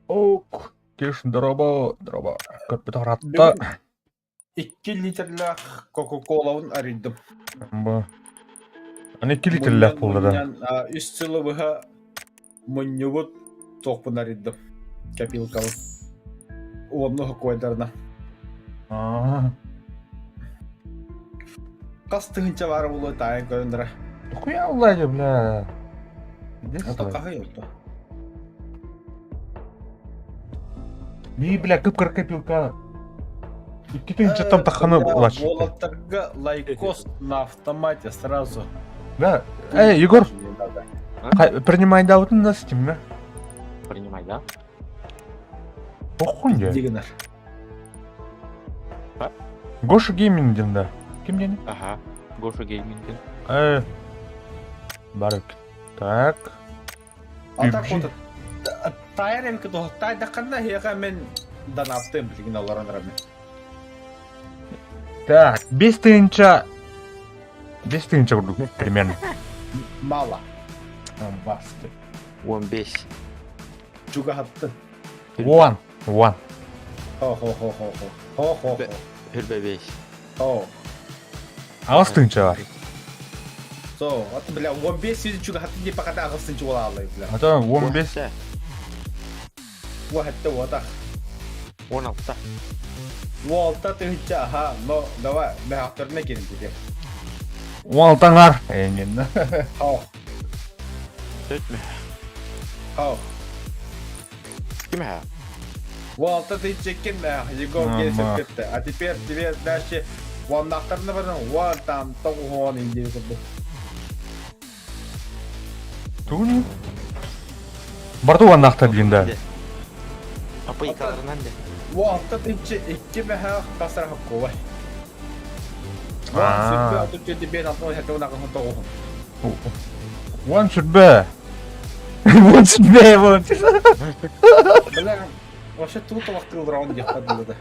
Ок, кеш дороба, дороба. Көрбүт аратта. 2 литрлээх Кока-Колабын арыйдым. Бу. Аны 2 литрлээх буолла да. Үс сылы быһа мунньубут туохпун арыйдым. Копилкабын. Уонна хокуойдарына. Аа. Хас тыһыынча баара буолуо таайан көрөн дара. Хуя уллади, бля. Это хаһый отто? Би, бля, кып-кыра копилка. Икки тыһыынчаттан тахханы улааччы. Уолаттарга лайкос на автомате сразу. Да. Эй, Егор, принимай да вот нас темно. Принимай, да? Похуй я. Дигнер. Гоша Гейминг диэн да. Ким диэни? Ага. Гоша Гейминг диэн. Э. Барык. Так. А так вот тайр эбики туһаттаайдаххына эһиэхэ мин донаптыым билигин олорон эрэммин. Так, 5 тыһыынча 5 тыһыынча курдук примерно. Мало. Басты. 15. Чугаһаттын. 10. 10. Хо-хо-хо-хо-хо. Хо-хо-хо. Хүрбэ бес. О. 8 тыһыынча бар. So, аты бля, 15 сүүс чугаһаттын диye пока аҕыс чугалаалай бля. А то 15. Уохетте уотах. 16. 16 тыһыынча, аха, но давай, мехахтарына кирин тебе. 16 аңар. Эңин. О. Төрт мэ. Хау. Ким ха? Уолта ты чекин мэ, Егор Гейсов А теперь тебе дальше уоннахтарына баран уон там тоҕуһуон индии курдук. Тугун? Барда уоннаахтар диин да. Апайкаларынан де. Уолта тынчы икки мэһэ тасар хоккуой. Уон сүрбэ отут жети биэн алтан сэттэ уон аҕыс тоҕуһун. Уон сүрбэ. Уон сүрбэ уон. Бля, вообще тут вахтылдыран диэххэ дылы да.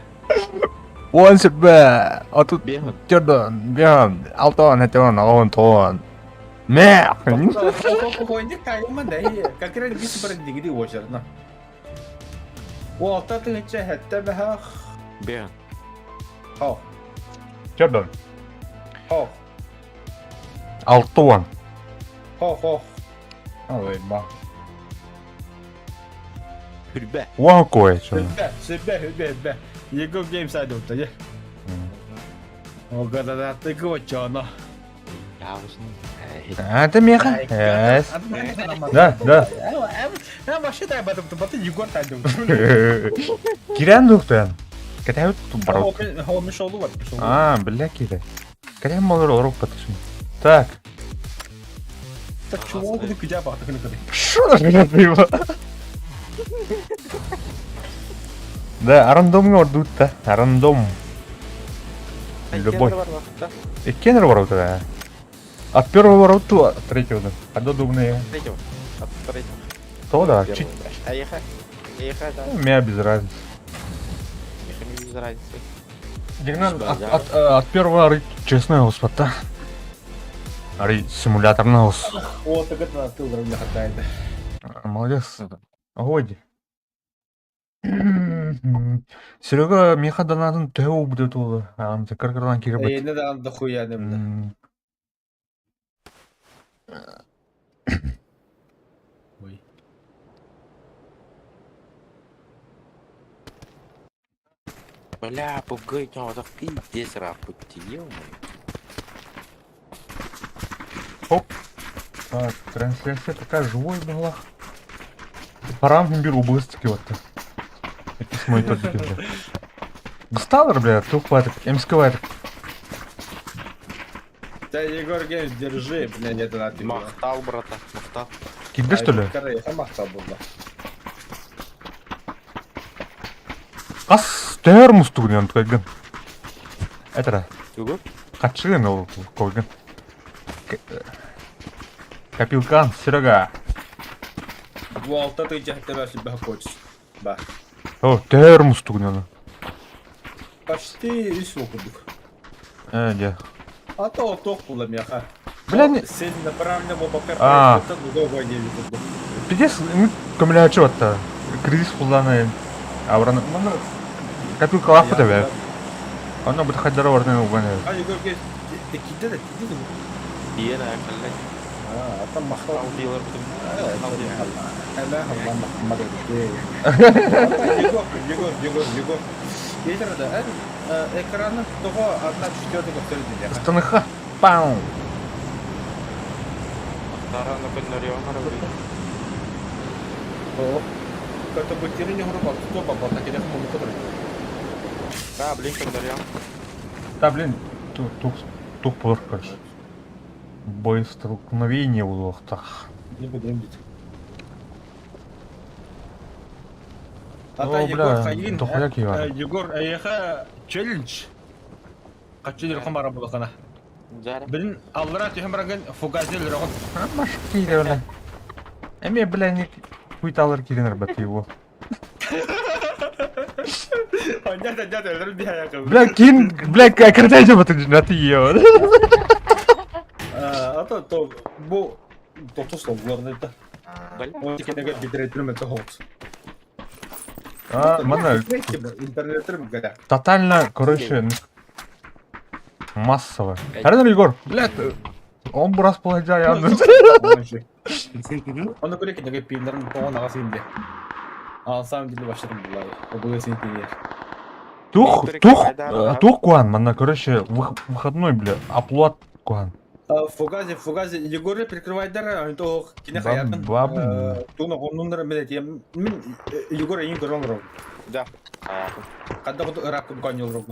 Уон сүрбэ отут төрдөн биэн алтан сэттэ аҕыс тоҕуон. Мэ. Конкретно бис бар дигиди очерно. Уолта тыһынча сэттэ бэһэх. Биэн. Хо. Төрдөн. Хо. 6 уон. Хо хо. Алайба. Хүрбэ. Уон кой. Сүрбэ, сүрбэ, сүрбэ, сүрбэ. Егор Геймс айдылта, же. Ого, очоно. А, ты меха? Yes. Да, да. Я вообще тай батым, баты Егор тайдым. Кирен дуктан. Кэтэһэбит барабыт. Мешолу бар, мешолу. А, бля кире. Кэтэһэн болор орук батышым. Так. Так чего куды күдя бақты күні күні. Шо его? Да, рандомҥа ордуутта. Рандом. Любой. Иккиэн ворота, да. От первого вороту, от третьего, да. А до думные. Третьего. От третьего. То да, чуть. А еха? Еха, да. У меня без разницы. Еха не без разницы. Дигнан, от первого честно, господа. Ари симулятор на ус. О, так это надо ты не хватает. Молодец. Годи. Серега миэхэ донатын төһө уубута туолу аҕам кыр-кыралаан киирбит. Эйне даҕаны дохуя не бля. Ой. Бля, PUBG так пиздец рапыт, ё-моё. Хоп. Так, трансляция такая живой была. Парам беру быстро вот. Это мой тот бля. Достал, бля, тух хватит, МСК Да, Егор Геймс, держи, бля, нет, на ты. Махтал, брата, махтал. Кидды, что ли? Я махтал был, да. Ас термус тугнен койган. Это да. Тугу? Хачын ол койган. Копилкан, Серега. Буалта ты тебя себя хочешь. Ба. О, термус тугнен. Почти и сухудук. Э, де. А то тохнула мяха. Бля, не... Сильно правильно пока А. другого не видно. Пиздец, көмөлөһөчү батта. Кризис булланы абраны. Маны копилка лапы да бер. Аны бу хаддара барны уган. А Егор Геймс, ты киде да киде да. Иена, халла. А, там махтал. Алдилар потом. Ала Allah Muhammad Егор, Егор, Егор, Егор. Ветер, да, экраны того одна четвертая повторение. Станыха. Пау. Тарана көннөр О, как-то бактерии грубо, кто попал, так я могу подрать. Да, блин, көннөр Да, блин, тух тух болор, короче. Боестолкновение улуохтах. Не будем бить. О, Ата Егор бля, Хаин, дохуя киевар. Егор, эйха челлендж. Качы хамара булахана. Жара. Блин, аллара түһәм фугазел рогон. А, машки, бля. Эме, бля, не хуйталар киренер бат его. Понятно, дядя, Бля, кин, бля, картечь бат на ты его. А то то бу тотус логларны да. Бля. Ол тикенеге бидретүрмө тохот. А, мана, Интернеттер бгада. тотально, короче, массово. Арена Егор, блядь, он бы раз поладя, я... Оны көрө кинеге пиндерин тоон агасы инде. А на самом деле башырым булай. Обуга сен пинер. Тух, тух, тух куан, мана, короче, выходной, бля, оплат куан. Фугази, Фугази, Егоры прикрывайдар, то кини хаятын Бабын. туна оннуннара мен этием. Мин Егор эйин көрөн олором. Да. Хадда куту ыраак курдук олором.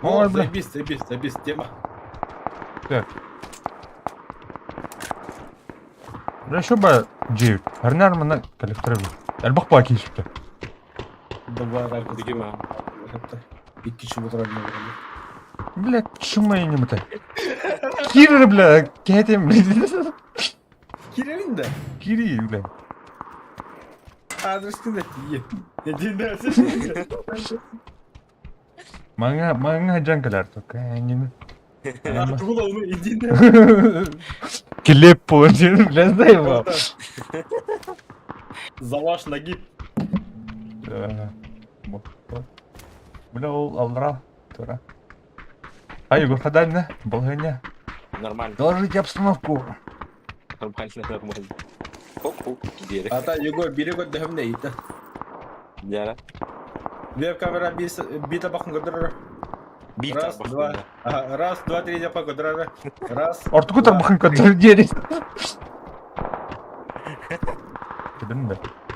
Ой, О, бля. заебись, заебись, заебись, тема. Так. Бля, еще бы джип. Арнар мана коллекторы. Элбах па кийсипте. Давай рак. Видимо. Икки чубутурар. Бля, чума я не мытай. Кирр, бля, кетем, бля. Кирилин да. Кири, бля. Адрескин да тиийэ. Динде. Маңа, маңа жан кэлэр только эҥин. Тугул ону идинде. Килиэп буолан диэн, бля, заебал. Залаш нагиб. Бля, ол алра, тура. Ай, Егор, хадальна, балыһыанньа. Нормально. Доложите обстановку. Нормально, нормально. Хоп-хоп, диэри. Ата Егор бири көрдөһөм да иитэ. Дьара. Веб-камера бита бахын көрдөрөр. Биир Раз, тарбах два. да. Ага, раз, два, три, деп көрдөрөр. Раз. Ортуку два, тарбахын три. көрдөр диэри. Кэбин да.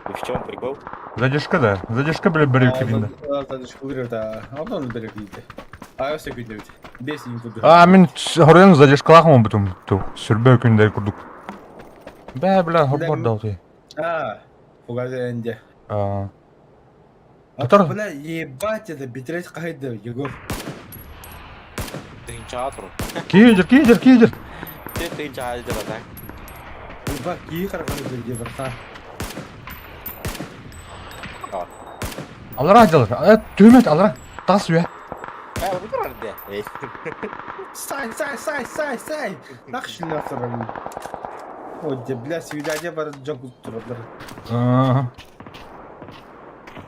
И в чем прикол? Задержка да. Задержка, бля, бери кэбин да. Задержка да. Онтон бери киите. А өссө күндөбүт. Бес иин курдук. А, мин хоруйан задержкалаах оҥорбутум ту. Сүрбэ күннэр курдук. Бээ, бля, хорбор да утуй. А, фугазе энде. А, А Татар- бля, ебать это битрейт кайда, Егор. Тыһыынчаҕа турар. Киидер, киидер, киидер. Те тыһыынчаҕа илдьэ так. Ебать, кии хараханы дьэ братан. Аллара дьалар. Э, түмэт аллара. Тас үө. Э, бу турар дэ. Эй. Сай, сай, сай, сай, сай. Нахшин нахрен. Ой, дьэ, бля, свидание бар дьон тураллар. Аа.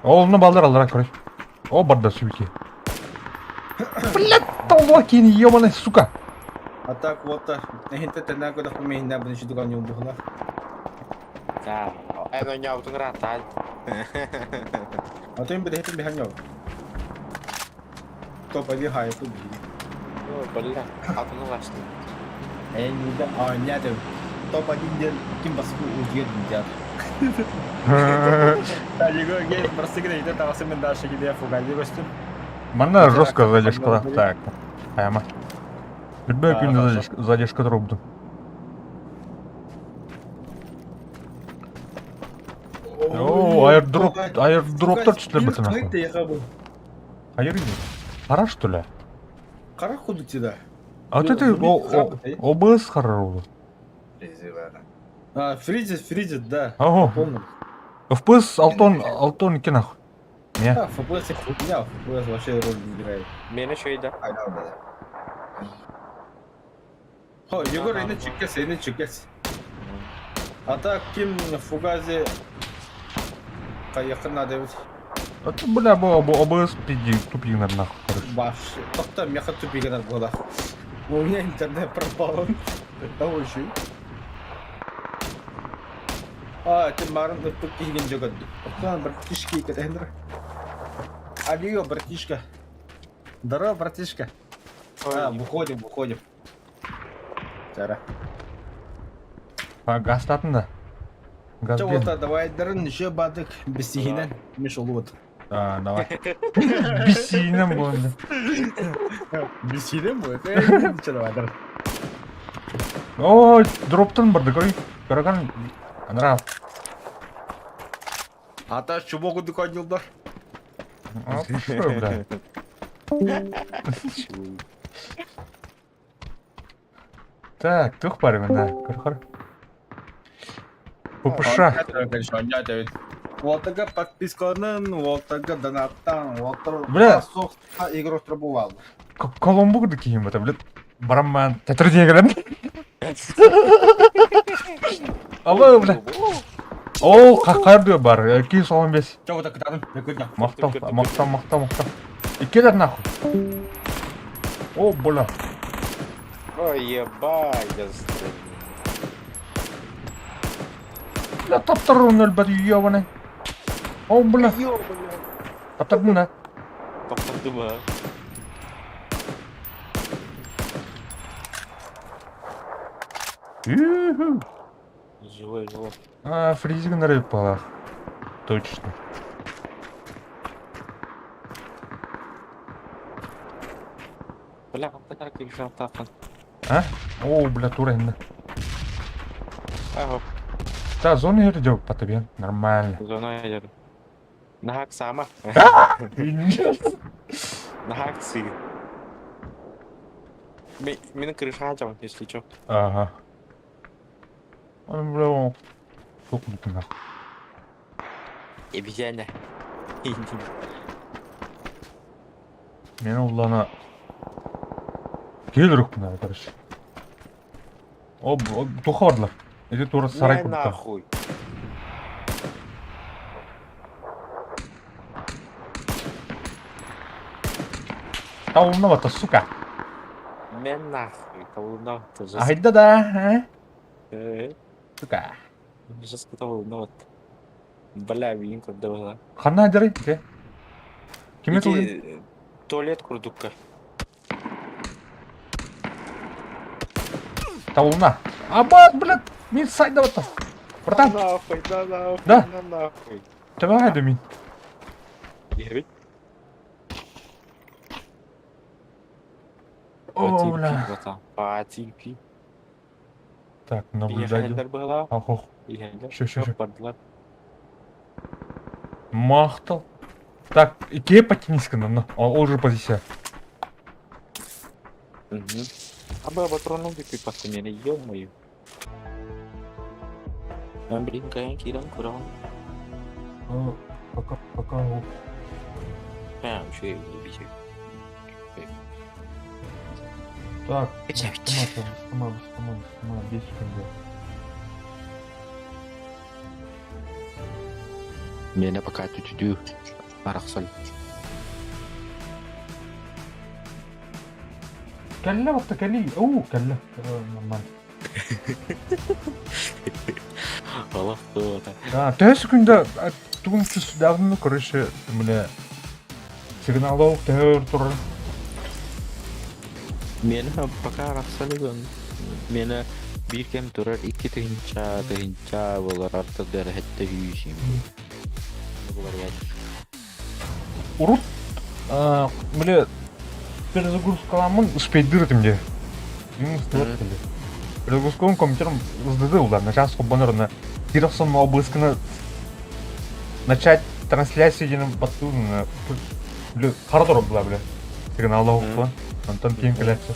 Ол онно баллар аллара короче. О, барда сүбики. Блядь, толло кини, ебаная сука. А так вот, эһинтэ тэнэ көдөх миһинэ бу шидуган юлбухла. Да. Эн ойньообутуҥ ыраатта. А то им бэдэхэтин биһэн ёл. То пойди хай тут. Ой, бля, атын ылаштым. Э, не да, а, нет, топ-1 ден ким баску удиет дят. Егор, гей, просто гей, это вас именно дальше где фугази костюм. Манна жестко задержка. Так. Айма. Сүрбэ А, күн хорошо. задержка, задержка турбутум. О, аирдроп, аирдроптар түстүлэр бытына. Хайыр Хара что ли? Қара худу тида. А вот это ОБС харар ол. А, фризит, фризит, да. Ого. Помню. FPS алтон алтон икки нахуй. Не. А, FPS хуйня, FPS вообще роль не играет. Миэнэ үчүгэй да. Хо, Егор, энэ чиккес, энэ чиккес. А так, ким фугази кайякын надо ведь. Это, бля, бу ОБС пиди тупик нахуй, короче. Баш. Тоқта, меха тупигенер была. У меня интернет пропал. Это очень. А, ты марын ыппыт киһигин дьөгөрдү. Оттон братишки кэтэннэр. Алио, братишка. Здорово, братишка. А, выходим, выходим. Тара. А, газ да. Газ Чё, бен. вот, давай, дарын, еще бадык, бесигинен, Миша вот. А, давай. Бесинем буолла. Бесигинен будет? Че, давай, дарын. О, дроптан барды, көрүй. Көрөгөн анара. Ата, чубогу дуканилдар. А, что, бля? Так, тух барымын, да. Көр-көр. ППШ. Уолтага подписканын, уолтага донаттан, уолтар... Бля. Соққа игроктар бувал. Коломбо курдук киһим бата, блядь. Барамман тетр диэгелен. Алло, бля. Ол қақар бар. 215. Чё вот так кытарын? Көтнө. Махтал, махтал, махтал, махтал. Иккилэр нахуй. О, бля. Ой, ебать, я застрелил. Бля, таптар өлбөт, ёбаный. О, бля. Таптардым да. Таптардым, а. Ю-ху. Живой, живой. А, фризинг на рыбалах. Точно. Бля, как ты А? О, бля, тура инна. Ага, Да, зона идет по тебе. Нормально. зона идет. Нахак сама. Нахак сы. Мин крыша там, если чё. Ага. Он, бля, он... Сколько нахуй. Обезьяна. Мен улана Келер короче. О, туха бардылар. Эти тура сарай Не курдуктар. нахуй. Таулна сука. Мен нахуй. Таулна. Айда да, а? Сука. Жестко таулна. Бля, вин когда Ханна дыры, де? Киме тулын? Туалет курдукка. Таулна. Абат, блядь, мин сайда вот. Братан. Нахуй, да нахуй, Да. да нахуй. Давай, да мин. Девять. О, бля. Потерпи. Так, наблюдатель. Ехали Ах, Ехали. Ща, ща, ща. Махтал. Так, икея потянись-ка на, он уже позиция. Угу. А бы патрону выпей пацаны, ё-моё. А, блин, каян киран куран. Пока, пока. А, еще и убить. Так, сама, сама, сама, сама, 10 секунд. Меня пока тю-тю-тю. Арахсаль. Кэллэ батта кэлии. Оо, кэллэ. Нормально. Олох то-то. Да, төһө секунда тугум чус давно, короче, бля, сигналов төһөр турар. Мені пока арахсалыгын. Мені bir кем турар икки тыһынча тыһынча болар артык дәрәһәттә һүйүсим. Булар я. Урут, бля, перезагрузкаламын успейдыр этим Перезагрузкалым компьютером сдады удар, начал скобанер на Кировсон облысканы начать трансляцию диэн баттуун бля хара была бля сигналла уқпа онтон киин кэлээччи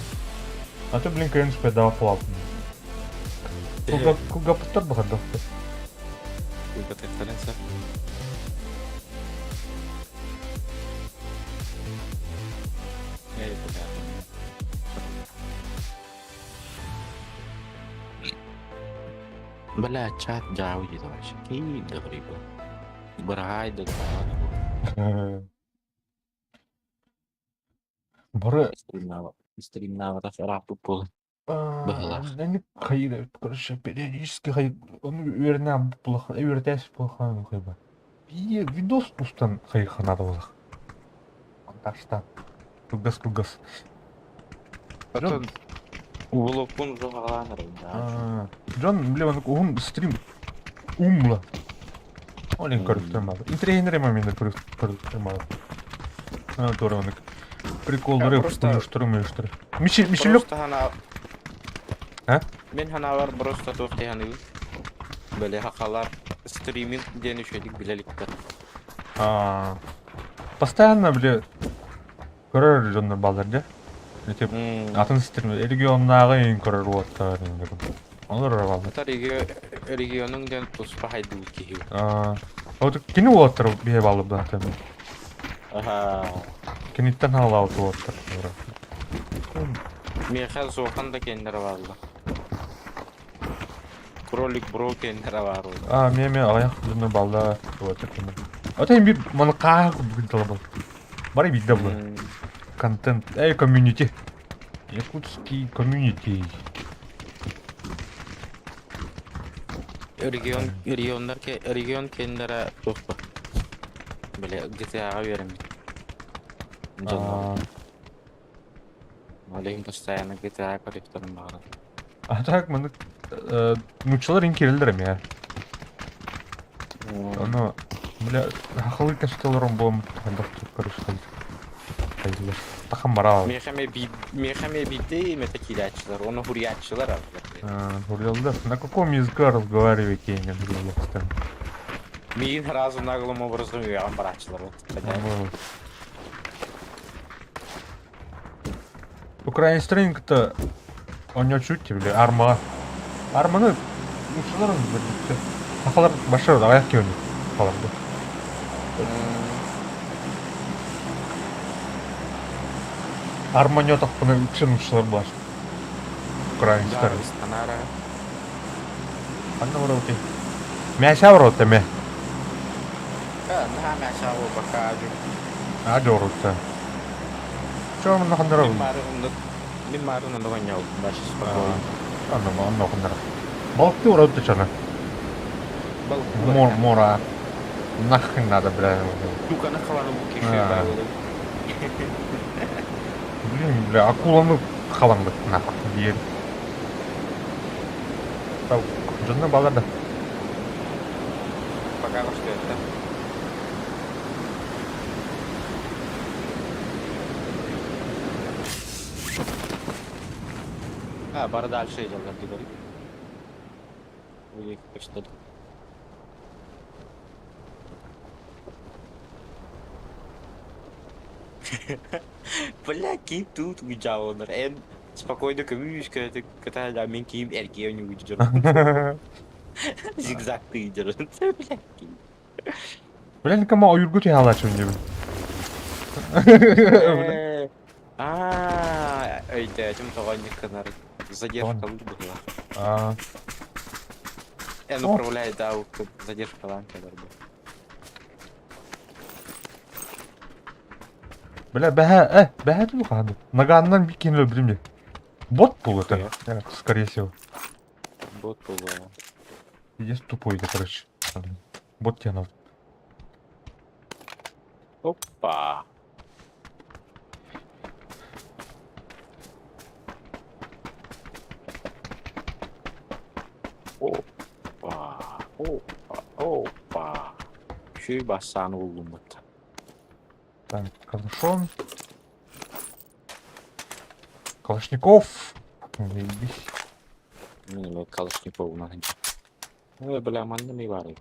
а то блин кыйын успейдаа флап кугапыттар бахарда. Эй, бля. Бля, чат жауди вообще. Ки догрибо. Барай да. Бары Стримнава рапы пол. Быһылаах. Эни хайыр, короче, периодически хай оны үөрнэ булах, үөртээс булахан хайба. И видос пустан хайханада булах. Монтажтан. Кылгас кылгас. Потом Улопун жоғаланыр. Джон, бля, он уһун стрим умла. Олин көрүктөр малы. Интерьер момент көрүктөр малы. А, тура он приколдары уюштур, уюштур. Миши Мишелек. Просто хана. А? Мен ханалар просто туох тиханы. Бөле хакалар стриминг диэн үчүгэй билэликтэр. А, постоянно, бля, көрөр дьоннор баалар дьэ. Эти атын стрим регионнааҕы иин көрөр уоттар Олор баалар. Ата регионуң диэн туспа хайдуу киһи. А, вот кини уоттар бие баалар да. Аха. Киниттен халаут уоттар. Миэхэ суохан да кендер баалла. Кролик бро кендер бар. А, ме аяк дьоннор баалар уоттар. Ата бир маны каа бүгүн талабыл. Бары бидде бу. Контент, эй, комьюнити. Якутский комьюнити. Регион региондар ке регион кендера туспа. Биле GTA-га берем. А, Олегин постоянно GTA корректорын бағара. а так маны Нууччалар ин киирэллэр эмиэ. Ону, бля, хахалыы кэпсэтэллэрин буолан хайдах көрүстэн хайдылар. Тахам бараа. Миэхэ эмиэ биир миэхэ эмиэ биирдэ имэтэ киирээччилэр уонна хуруйааччылар Хуруйаллар. На каком языке разговариваете, я не постоянно. Миигин сразу наглым образом үөҕэн барааччылар вот. Украинецтарын кытта оонньооччу били армаҕа. Арманы нууччалар били сахалар башар аҕыйах киһи сахаларга. Арма оонньоотохпуна үксэ нууччалар буолааччы. Украинецтар. Анара. Ханна барабытый? Мясо барабыт эмэ. Наһаа мясо буолбакка Аа дьоҕурутта. Чё манна ханнара Мин баары оннук мин баары оннук оонньообутум да спокойно. Онно онно ханнара. Балыкты ураты чана. Балык Мора. Нахрен надо, бля. Туканы халаны бу киши Блин, бля, акуланы халаммыт нахуй диэн. Дьонно балар да. Пока что это. А, бары дальше идем, ты Ой, что Бля, ким тут уйдьааланар? Эн спокойно көмүс кытаа мин киим эргиэн уйдьар. Зигзаг тыйдыр. Бля, ким. Бля, никому ойургу түһэ диэбин. Аа, өйдөөтүм тоҕо инник гынар. Задержка быһыылаах. Аа. Эн управляй да задержкалаан кэлэр бу. Бля, бэһэ, бэһэ тулу хаһан. Наганнан бик кинилер билим де. Бот был это, скорее всего. Бот буолуо. Пиздец тупой, да, короче. Бот тебе надо. Опа. Опа. Опа. Опа. Үчүгэй бассааны буллуммут. Так, калашон. Калашников. Заебись. Мин эмиэ Калашниковунан. Ой, бля, манна ми баарый.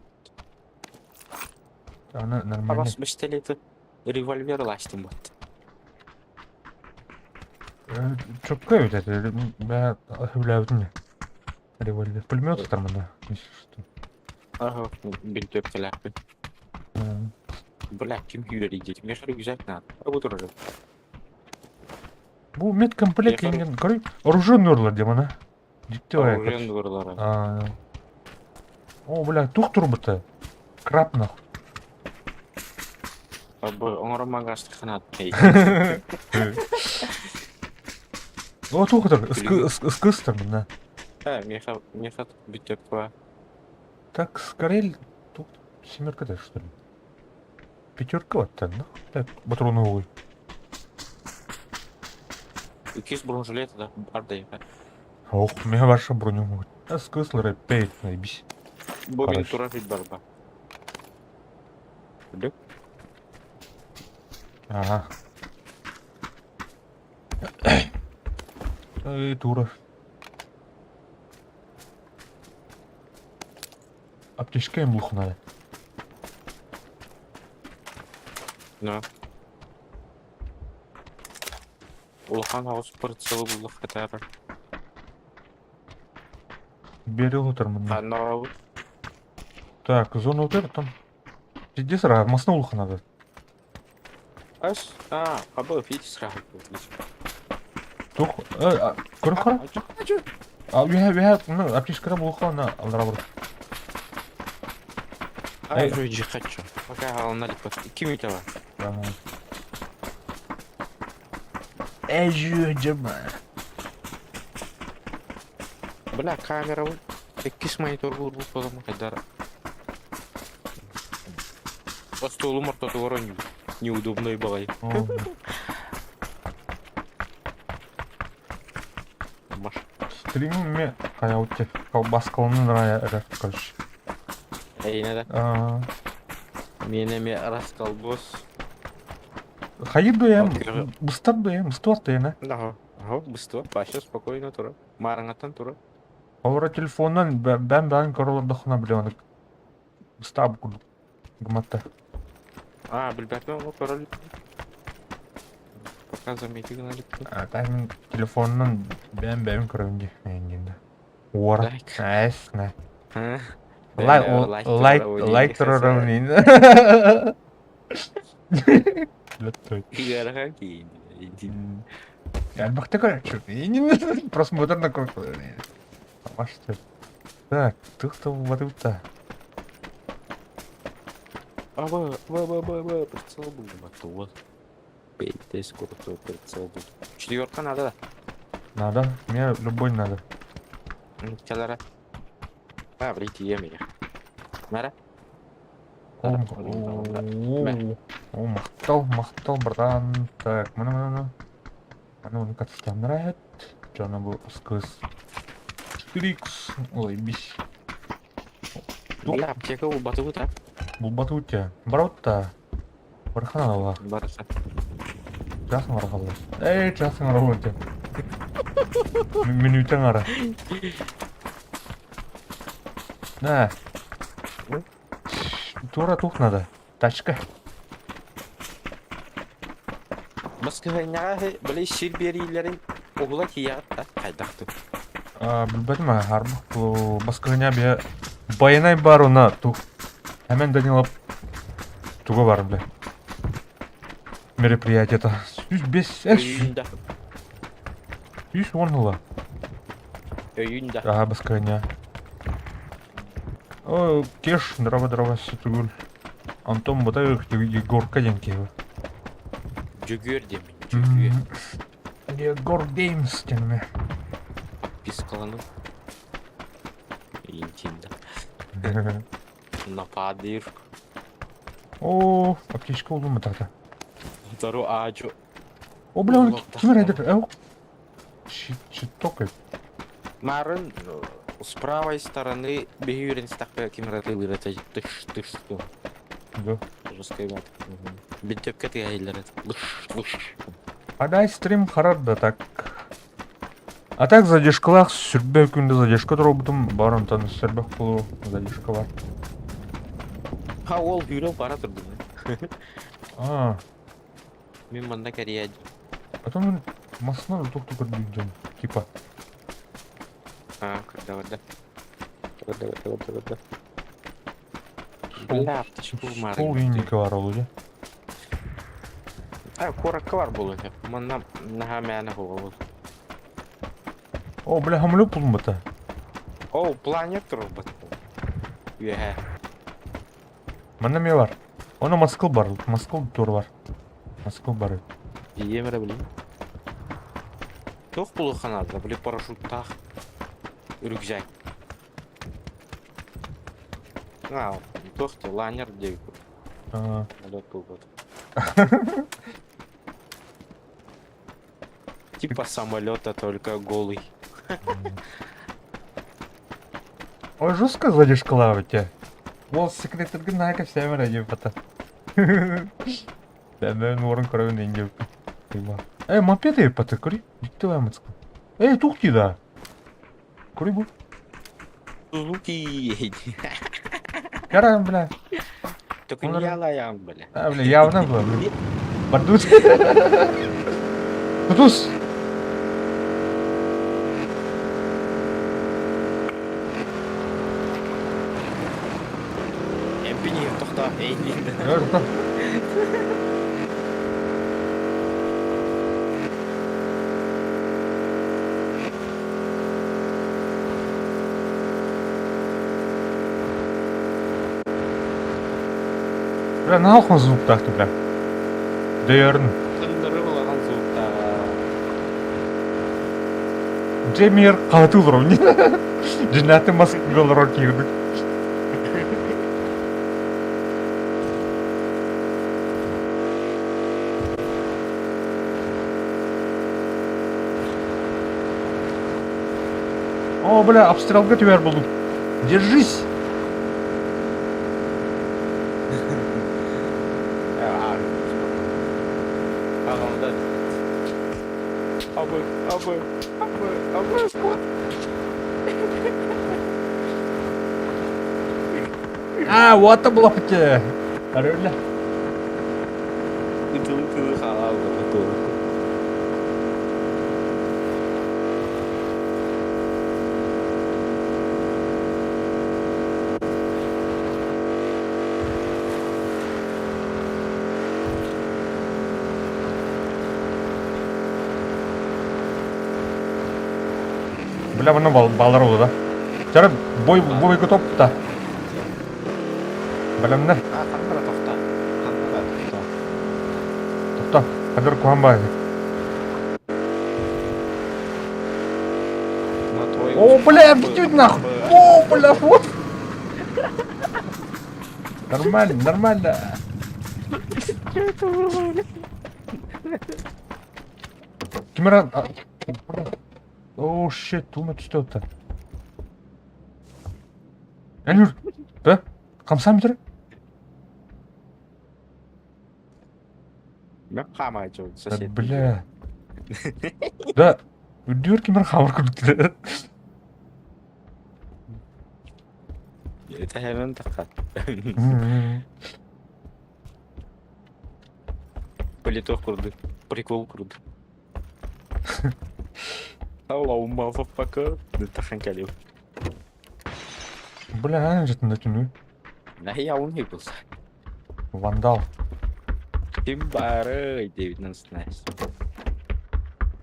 Аны нормально. Абас пистолеты револьвер ластым вот. Чөккө эбит этэ. Бля, сөбүлээбитим револьвер. Пулемет сытар манна, если что. Ага, бинтовкалаахпын. Бля, ким күүрэрий диэтим. Миэхэ рюкзак надо. А бу турар. Бу медкомплект Миэхэ иҥин, көрүй, оружие урлар диэмана. Дьикти баҕайы, оружие короче. урлара. А, О, бля, туох турбута? Краб нахуй. Бу оҥорон магаастыххына О, туох ытар, ыскы ыстар мына. Э, миэхэ миэхэ бүттөппө. Так, скорее, тут семерка да, что ли? Пятерка вот так, нахуй. Так, патроны Иккис бронежилет да бар да Ох, меня ваша броню могут. Ыскы опять, наебись. Бу мин Короче. турар барба. Бүлүк. Ага. Эй, тура. Аптечка им надо. Ну. Улахан хаус прицелы буллах хатара. Берил утыр мында. Ханна Так, зона вот эта там. Пиздец, масна улуха надо. Ас, а, абы фит сразу. Тух, көрө хара. А, үһэ, ну, аптечка булуха на аллара бар. А, уже хочу. Пока гална липа. Ким это? Эжү, жема. Бля, камера. Иккис монитор булбут болом кайдара. Остолум ортотугар оонньуу. Неудобный баҕайы. Маш. Стримим ме. Хайа Колбаскаланы эрэ, короче. Эйиэнэ да? Аа, Миэнэ эмиэ расколбос. Хайыр дуйам, быстар дуйам, быстуар дуйана. Аһо, аһо, быстуа. Вообще спокойно тура. Маарыҥаттан тура. Олора телефонунан бэм бээн көрө олордоххуна бile ону быстаабыт курдук гыматта. А, билбэтим ону көрө Пока замети гына иликпин. А так мин телефонунан бэм бэм көрөбүн дии эйиҥҥин да. Уора. Лайк. Эс, на. Ха. Лайк, Лайк лайк, лайк турарым дии. Ыарахан киин. Элбэхтэ көрөөччү. Просмотр на круг. Так, тух тылбатыбыта. Аба, ба, ба, ба, ба, прицел был, вот. Бейте крутой прицел был. Четверка надо. Надо, мне любой надо. Чалара. А, врите, я меня. Мара? О, махтал, махтал, братан. Так, мана, мана, мана. Мана, как там нравится. Что она был сквозь 4х. Ой, бись. Бля, аптека булбатыбыт, а? Булбатыбыт я. Барот-та. Бархана ала. Барса. Часын арахалла. Эй, часын арахалла. Минутен ара. На. Тура тух надо. Тачка. Баскыһынньаҕа били сир биэриилэрин уһула тиийэҕит да хайдахтык? Билбэтим харбах бу баскыһыня бе байанай бар она тух. Hemen Данилов туга бар бля. Мероприятие-то. 105 Өйүүн да. 110 ыла. Өйүүн да. Ага, баскыһыня. О, кеш, дрова дрова сүтүгүл. Антон Батаев Егорка диэн киһи. Дьөгүөр диэммин, Дьөгүөр. Егор Геймс диэн Подпискаланым. Интинда. Нападыр. О, аптечка булдум тата. Тару аачу. О, бля, он ким рейдер? Эу. Щиток. Марын с правой стороны беһүүрен стахпа кимраты лырата тыш тыш ту. Да. Жесткая мат. Бинтепке тыгайлар. Лыш лыш. Адай стрим харар да так. А так задержкалаах сүрбэ күндэ задержка туруорбутум бар онтон сөрбөх буолуо задержка бар. Ха ол бюро бара турдум. А, Мин манна кэрийэ потом мин массына туох көрдүүн дьон типа А, көрдө көрдө. Көрдө көрдө көрдө көрдө. Бля, аптечка Сол инники бар ол дьэ. А, куоракка бар буолуон сөп. Манна наһаа мээнэ буолуо. О, бля, хамлю булбута. О, планер турбут. Үөһэ. Манна эмиэ бар. Ону Москва бар, Москва тур бар. Москва бар. Ийэм эрэ билим. Туох буолуохха наада, били парашюттаах рюкзак. А, туох те, лайнер диэбит. А, Самолет буолбут. Типа самолета, только голый. Ой, жестко задержкалаабыт дьэ. Уол секретаргын наһаа кэпсээмэр диэбит Бэм уорун көрөбүн диэн диэбиппин. Э, мопед эбит көрүй. Дьикти баамыцка. Э, туох дии да? Көрүй бу. Сузуки. Кара, бля. Только не я лаян, бля. А, бля, явно было, бля. Бардут. Тутус. Эмпини тохтоо эйнин. Бля, наалхан звуктаах бля. Дөйөрүн. Тындыры улахан звуктааҕа. Джемир хаһытыы олоробун. Дьиҥнээхтик маскыга олорор киирдик. О, О, бля, обстрелга түһэр буолдум. Держись! Аҕамда. Абы, абы, абы, абы, кот. А, вот это было хоть. Арыля. Ытылы-тылы хаалаабыта туох. Бля, мына балар oldu да. Чара бой бойга топ да. Бэлэмнэр. А, ханна тохта. Ханна тохта. Тохто. Хадыр куһан баар. На твой О, бля, бьют нахуй. О, бля, вот. Нормально, нормально. Кимера... О, shit, тума түстө. Әлюр, да? Камсам бүтір? Мен хамай жол Да, сосед. бля. Да, үрдүөр кимер хамыр күрдү. Это hemen такка. Политох курду. Прикол курду. Hello, motherfucker. Тахан кэлиу. Бля, ана жатын түнү. Нахи яун хипус. Вандал. Ким бары 19.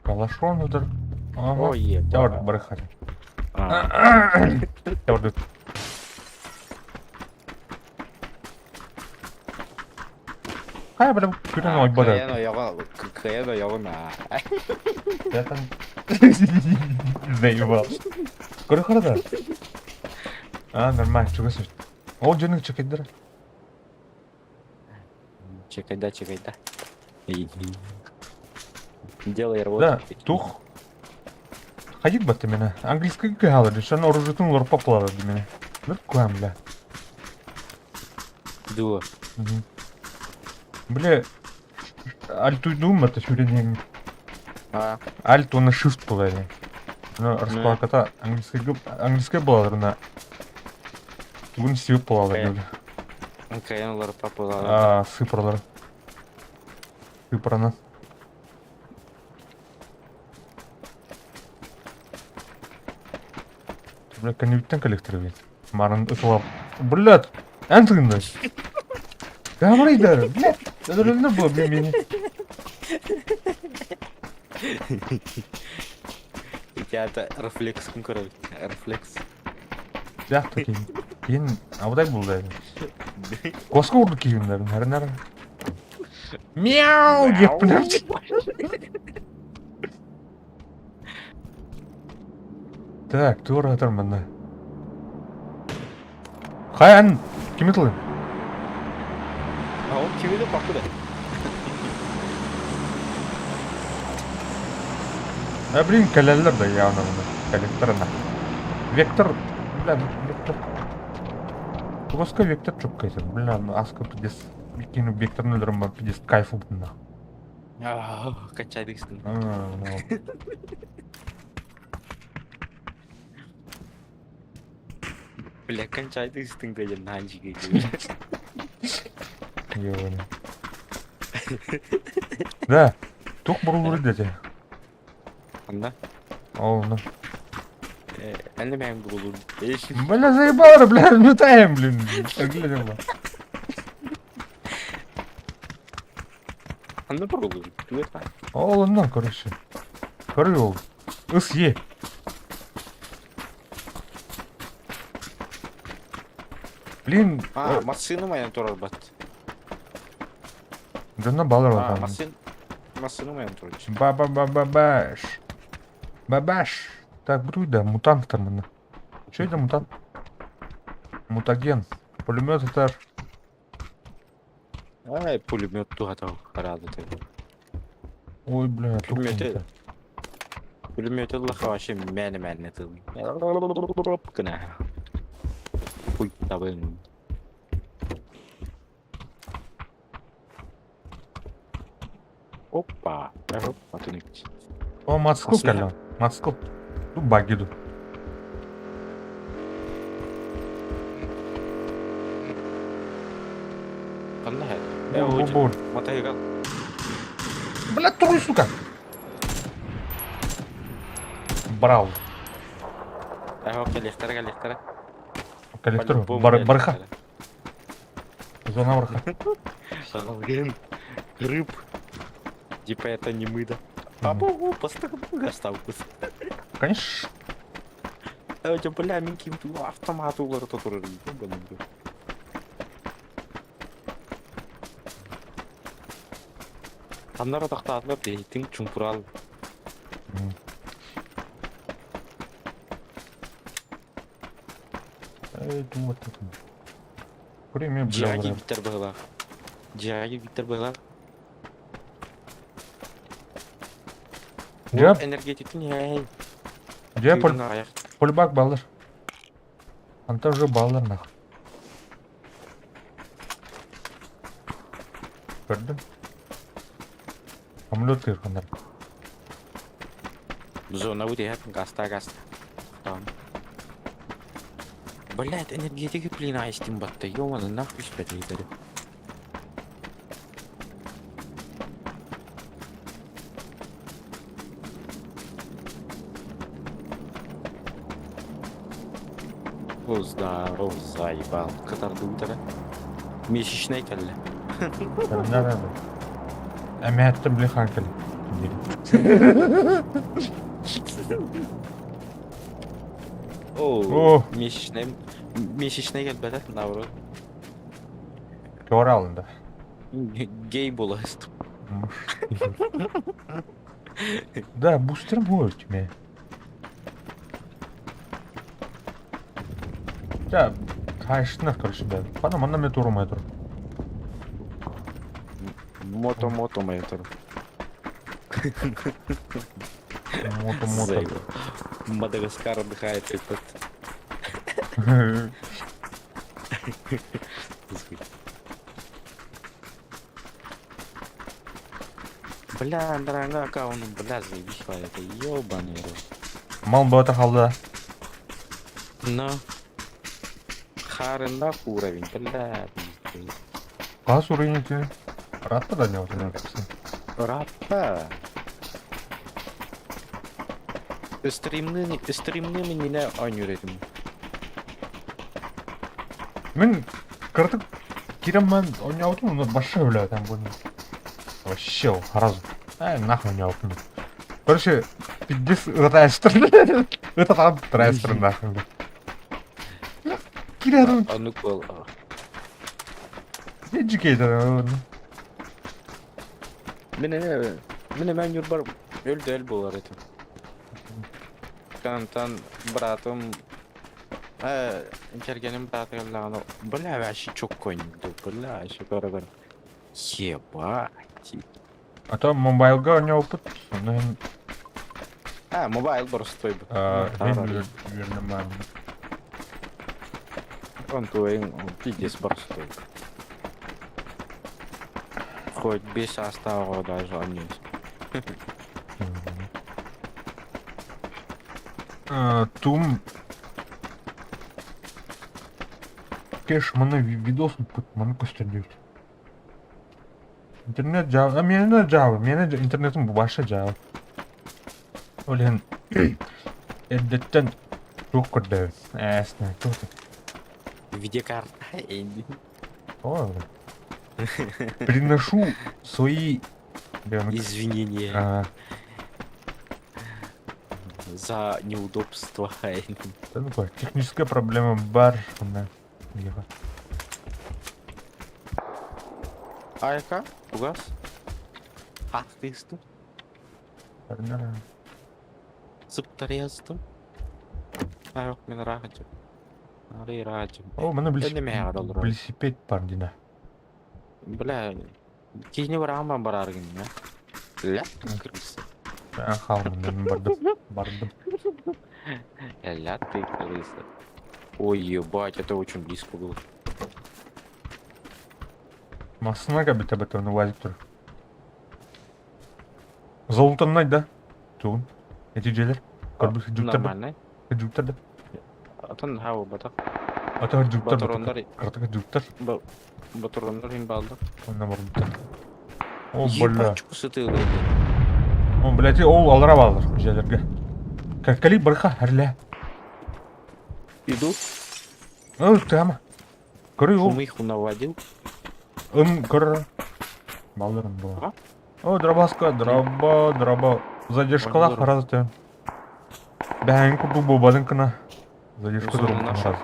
Калашон удар. Ага. Ой, е. Тяр барыхар. Тяр Хай, бля, күрен ой бара. Кыян оягын, кыян оягын. Я там заебал. Көрө да. А, нормально, чугас. Ол жөнүң чекедер. Чекайда, чекайда. Делай работу. Да, тух. Ходит бы ты меня. Английский галады, что на оружитун лор поплава для меня. Ну, куам, бля. Дуо. Бля, альту думма это сюренин. А, Альт он на shift была. Ну, раскладка английская английская была, на. Бүгін сүйіп болады бля. кыян олар папалар. А, сыпырлар. Сыпырны. Бля, конъюнктен коллектор ведь. Маран ытылап. Блядь, Антон, Камрыйдар, блядь, это же было, блин, меня. Я это рефлекс конкурент. Рефлекс. Жақты кейін. Кейін абыдай болды. Қосқа ұрды кейінлерін, әрін Мяу деп блядь. Так, тура атар мында. Хай ән, ким ытылы? А он кимini бакты. А блин, кәләләр да явно мында. Коллекторына. Вектор, бля, вектор. Тугоска вектор чуккайсы. Бля, ну аска пиздец. Кину вектор нөлөрüm бар, пиздец, кайф бунна. Качайдыксың. А, ну. Бля, кончайдыксың деген нанчиге. Ёбаный. Да, тух бурулур дети. Анда? Ол, ну. Әлі мен бурулур. Бля, заебало, бля, лютаем, блин. Глядим. Анда бурулур. Ол, ну, короче. Көрү ол. Ыс е. Блин, А, машина моя турар бат. дана балар А, бар. машина машина моя турар. Ба-ба-ба-ба-баш. Бабаш. Так, буду да, мутант там. мына. Че это мутант? Мутаген. Пулемет это. Ай, пулемет тугата карады. Ой, бля, Пулемет. Пулемет ыллахха вообще мээнэ-мээнэ тыл. Гына. Хуй табын. Опа. Атын О, мотоцикл кэллэ. Мотоцикл. Ду багги ду. Ханна һэ? Бур, бур, бур. Матайгал. Блядь, туруй, сука! Брал. Эһо кэлиэхтэрэ кэлиэхтэрэ. Коллектор. По-любому Бар, барха. кэлиэхтэрэ. Зона барха. Салгын. Рыб. Типа это не мы, да? Абу, поставку. Конечно. Э, бля, мин ким автомат уларыта турар Ханнара тохтоотулар диэхитиҥ чуҥкураал. Эй, вот это. Премия, бля, Дьиэҕэ киирбиттэр быһыылаах. Дьиэҕэ киирбиттэр быһыылаах. Дьэ, Энергетиктин иһээй. дьэ, Тыынын аҕыйах. полибак баллар. Антон уже баллар нахуй. Көрдүм. Самолет кыырханнар. Зона иһэр, гаста гаста. Там. Блядь, энергетики блин айстим батта. Ёманы нахуй испэтейдери. О, здоров, заебал. Кытардыбытара. Месячный кэллэ. Да, да. Эмээттэн били хаан кэлин. О, О. месячный месячный кэлбэтэ, наоборот. Туора алында. Гей буола сыстым. Да, бустерым будет тебе. Да, хаштынах, короче, да. Потом манна мен туру май тур. Мото-мото моя тур. Мото-мото. Заебал. Мадагаскар отдыхает этот. Бля, дорогая аккаунт, бля, заебись это, ёбаный рот. Мал бата халда. Но. Харында уровень, бля, пиздец. Газ уровень ты. Ратта да не вот это. Рапа. Стримны, стримны мине ойнюр этим. Мен кыртык киреммен ойнаутум, но башы бля там буну. Вообще сразу. Ай, нахуй ойнаутум. Короче, пиздец, это Это там трестер нахуй. Кирем. Ону кол. Educated. Мине мине мен юрбар өл дөл болар этим. Тан братым кэргэним братыгар бля вообще чок конь бля вообще көрө Ебать. А то мобайлга ойнаупут. Ну, А, мобайл боростой бу. верно, Он твой пиздец боростой. Хоть без состава даже они. Тум. Кеш, маны видос маны көстөрдүбүт. Интернет Java, мени Java, мени интернетим баша Java. Олен эрдеттен туох көрдөбүт. Эсне, туох. Видеокарта, Энди. О, Приношу свои Извинения А, за неудобства. да ну какая техническая проблема бар. Да. Айка, угас. Ах ты Сыптарезтым. Айок мен рахатым. Ары рахатым. О, маны Энди мега доллар. велосипед бар дина. Бля, кихни бараман барар гин, я. Ля, крыса. Хаалмын бардым. Бардым. Ля ты крыса. Ой, ебать, это очень близко было. Массына кәбітә бітә, оны вазик тұр. Золотаннай да? Тугун. Нәтиҗәләр. Көрбү хиджуктар да. Нормально. Хиджуктар да. Атын хау батак. Ата хиджуктар да. Батурондар Картак хиджуктар. Батурондар им балды. Онна барбыттар. О, бля. Ебать, сытылды. О, блядь, ол алара балдар җәләргә. Кәккәли барха һәрлә. Иду. О, тама. Көрү ул. Шумиху наводил. Ым көр. Балдырым була. О, дробаска, дроба, дроба. Задержкалах Балдырым. раз ты. Бәһән курдук бу кына. Задержка Зона дурум наша. раз.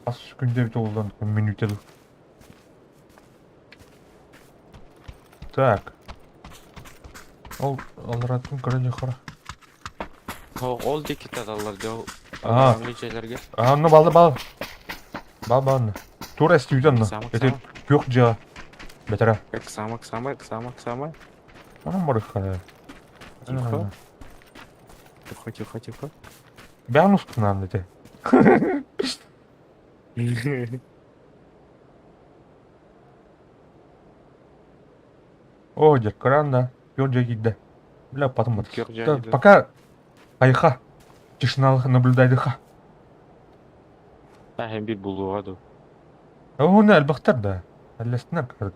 Ас күндә бит улдан минут Так. Ол алратын көрө хора. Ол дики тадаллар дeo. Ага. Англичаларга. Ага, ну балды бал. Бал бал. Тура эстүйден. Самак, Это самак. пёк жа. Бетера. Самак, самак, самак, самак. Анам бар хара. Тихо. Тихо, тихо, тихо. Бән устынан дете. О, дед да. Пёк жа кидде. Бля, потом Пёк жа Да, кидде. Пока айха. Тишина наблюдайдыха. Әһәм бир булуга ду. Оны әлбәхтер да. Әлләстенә кер.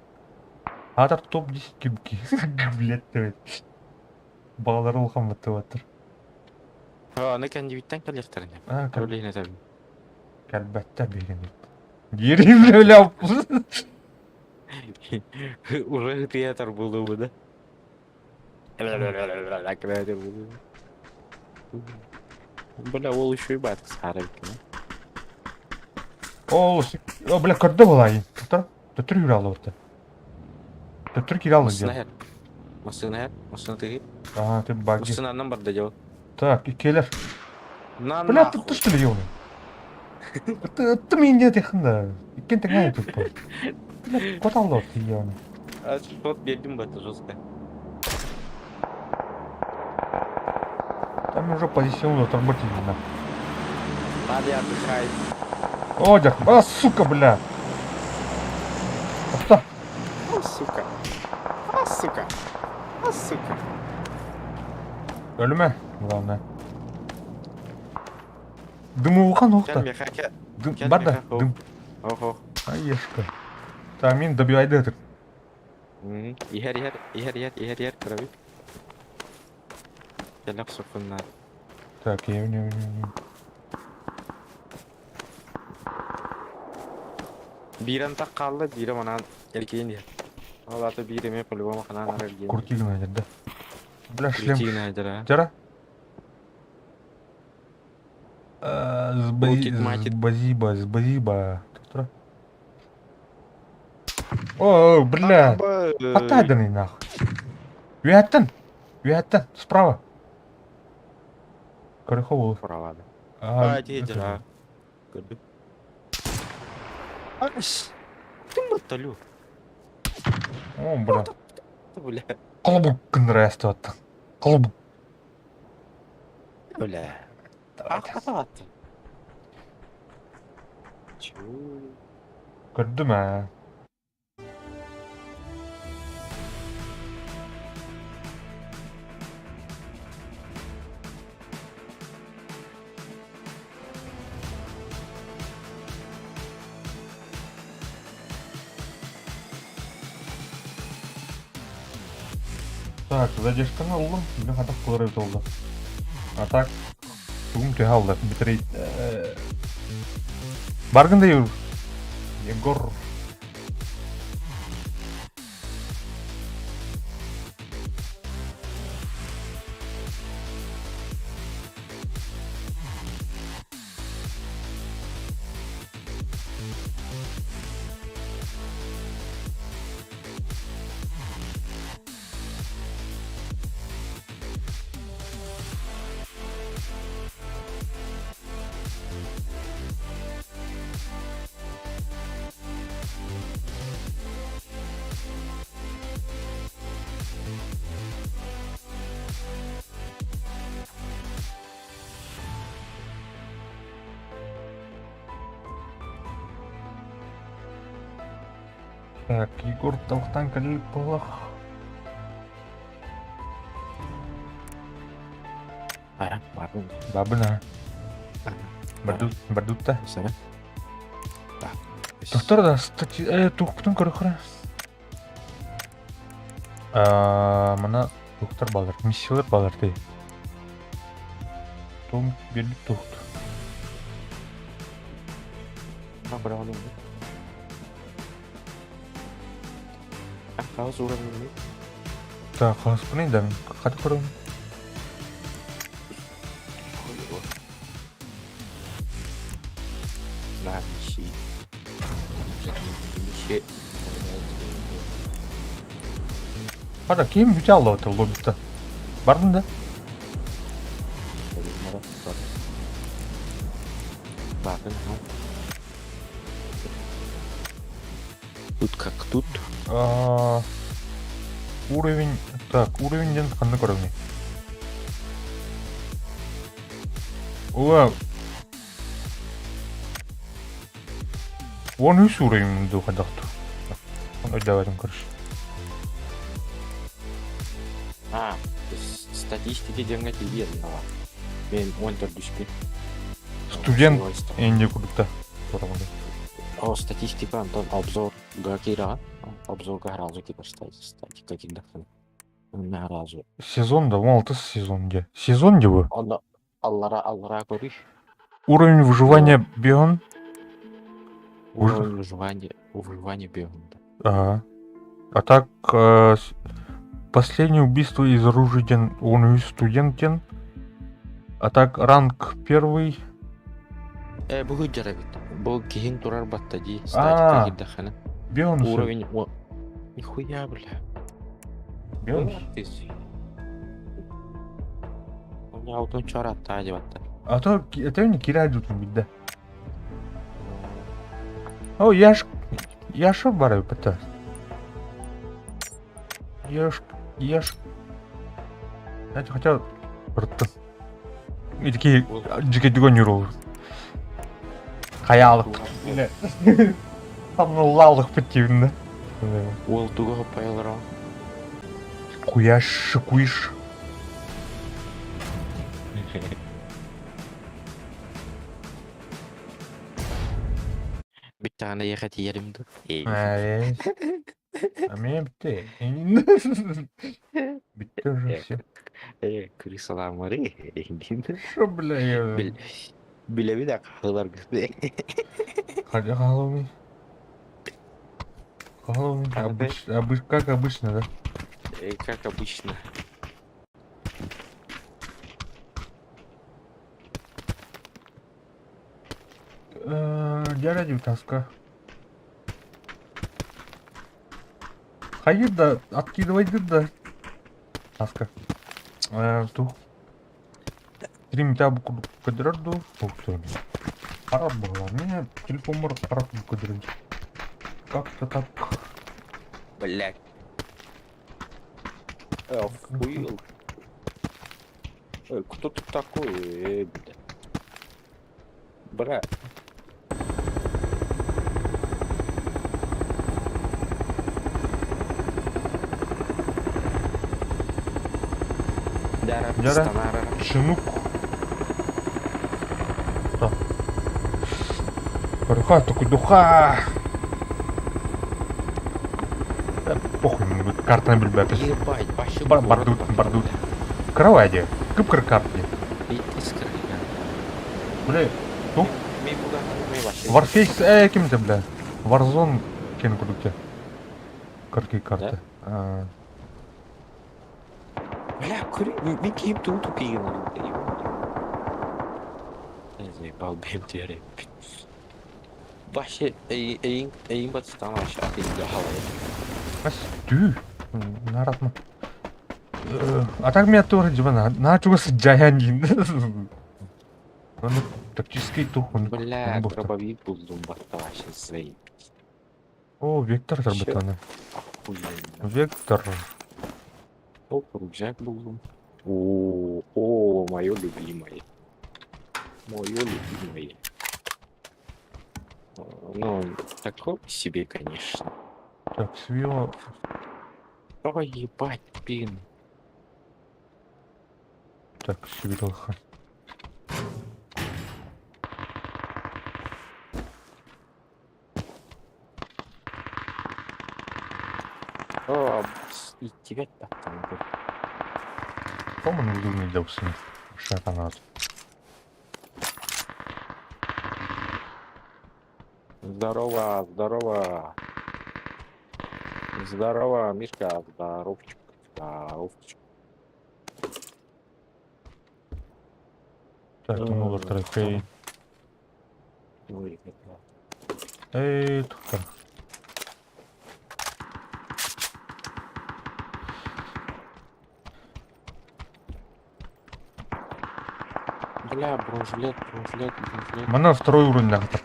Атар топ-10 кибки. Блядь, ты. Балалар улхан баттыр. Ха, аны кәндибиттән кәләхтәренә. А, кәл Кәләхнә таби. кәлбәттә биргән. Ерим бля. Уже театр булды бу да. Бля, ол еще и бат сары бит. Ол, о, бля, көрдө булай. Тоқтар. Төтөр юралы алды. Төтөр кире алды. Масына хәр. Масына хәр. Масына тыгы. Ага, ты баги. Масына аннан бар да жол. Так, келер. На Бля, нахуй. ты что ли, ёбаный? Ты ты меня тихында. Иккен теңай тут. Бля, кот алды, ты ёбаный. А шот бердим бат жестко. Там уже позиционно отработали, на. Надо отдыхай. О, дед, а, сука, бля. Тоқта. О, сука. А, сука. А, сука. Өліме, главное. Дымы Кел оқта. меха, кел. Дым, кел бар да, меха, дым. Ох, ох. Аешка. Так, мен добивайды этот. Ихер, ихер, ихер, ихер, ихер, ихер, крови. Кел сукунна. Так, я не, не, не. Бирен так қалды, бирем анан эркейин дия. Ол аты биреме по-любому ханан ар эркейин. Крутигна да. Бля, шлем. Крутигна да. Жара? Крутит, матит. Спасибо, спасибо. Тоқтра. О, бля. Отайданный нахуй. Үйәттін. Үйәттін. Справа. Кореховул. Права. А, А, дедера. Көрдүк. Аш. Ким батталю? О, бля. Бля. Колобук күндір аясты атты. Колобук. Бля. Ахат. Чу. Көрдүм ә. Так, задержканы алдым, бля, хатак кылырып oldu. А так, тугум төһә алды, битрейт. Баргын да юр. Егор. Так, Егор талахтаан кэллик буоллах. Ара, бардым. Бабына. Бардут, бардутта. Сара. Доктор да, стати... туохпутун көрөхөрө. Мана доктор балар, миссиялар балар дии. Том биэрбит туохту. Хаос уровень. Так, хаоспын да, хата көрөм. Да, щи. Хата ким бүтэ аллабыта лоббита. Бардын да? Бардын, Тут как тут. А, уровень... Так, уровень диэн ханнык уровень? Ула... Уон үс уровень дуу хайдахту. Өйдөөбөтүм короче. А, статистики диэҥҥэ тиийэн Мен он төрдүспүн. Студент инде курдукта. О, статистика, Антон, обзор киираҕа. Обзорга сразу типа статика киирдэххинэ. Сразу. Сезон да, 16 сезон где? Сезон где вы? Онно аллара аллара көрүй. Уровень выживания бион? Уровень выживания, выживания бион. Ага. А так, последнее убийство из оружия ден, он и студент ден. А так, ранг первый. Бу сылдьар эбит. Бу киһиҥ турар батта дии. Статика А, киирдэххинэ. бион Уровень... О... Нихуя, бля. Бион. У меня аутун чараттаа дебатта. А то это не кирай тут да. О, я ж... Я шо бары это? Я ж... Я ж... Знаете, хотя... Просто... И такие... Дикий Хаялык. Там лалых противно. Уол туга хоппайалара. Куяш, шикуиш. Бүттэҕинэ эйиэхэ тиийэрим дуу? А меня бітті. Бітті уже все. Крысаламары. Шо, бля, я... Билэбит акылар Хотя головы. Головы. Обыч, обыч, как обычно, да? Как обычно. Дядя тоска. Хайыр да, откидывай да. Таска. Ту. Три табу кадрарду. Ух ты. Харап была. У меня телефон может харап кадрарду. Как-то так. Блядь. Охуел. Кто ты такой, бля? Брат. Дара, Дара. станара. Чинук. Да. Руха, такой духа. Да, похуй, карта на бельбе. Ебать, вообще Бар бардут, бардут. Кровати. Кып карты. Бля, ну? Warface, кем-то, бля. Warzone кен кудукте. Карты карты. А... Бля, куры, ми кип тут тупие Заебал бем Вообще, эйин, эйин батыстан вообще атыйга халай. Ас, түү. Наратма. А так меня тоже, типа, на чего саджаян. Он тактический тух, он. Бля, дробовик булдум батта вообще заебись. О, Вектор заработано. Вектор. О, рюкзак булдум. О, о, мое любимое. Мое любимое. Ну, такой себе, конечно. Так, свило. Ой, ебать, пин. Так, свилха. О, иччибэт тахсан бу. По-моему, удобнее для усынов. Шатанат. Здорово, здорово. Здорово, Мишка, здоровчик, здоровчик. Так, там олор трофей. Ой, это. Эй, тухтар. Бля, бронежилет, бронежилет, бронежилет. Мана второй уровень нахтар.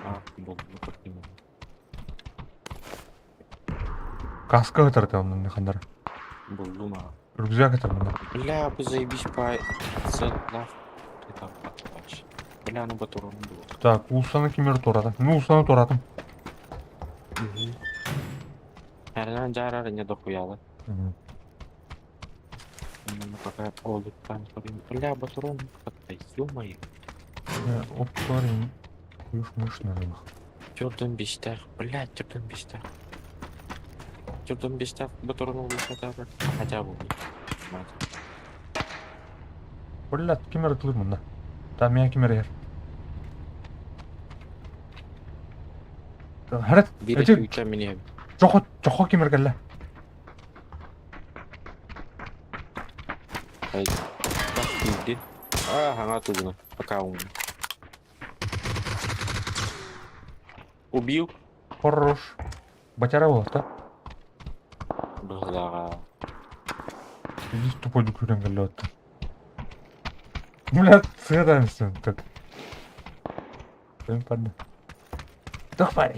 А, был, ну как не могу. Каска кытар там на хандар. Был, луна. Рюкзак кытар мана. Бля, бы заебись по Z на ты там вообще. Бля, ну батурон было. Так, улсаны кимер туратым. Ну, улсаны туратым. Угу. Эрнан жарар не дохуяла. Мгм. Ну, пока олуп там торин. Бля, батурон как-то, ё-моё. Я оп, парень. Уж мышь на рыбах. Түрдөн биштах, бля, түрдөн биштах. Түрдөн биштах батурон хотя бы. Хотя бы. Мать. Бля, кимер тылыр мында. Там я кимер ер. Харат, Бире эти күүчә мине. жохо жохо кимер келле. Ай. Так килди. А, аңа тугуна. Пока он. Убил. Хорош. Батяра болот, да? Бля. Иди тупой дүкүрен келле отты. Бля, церамсың так. Мен пады. Тохпар.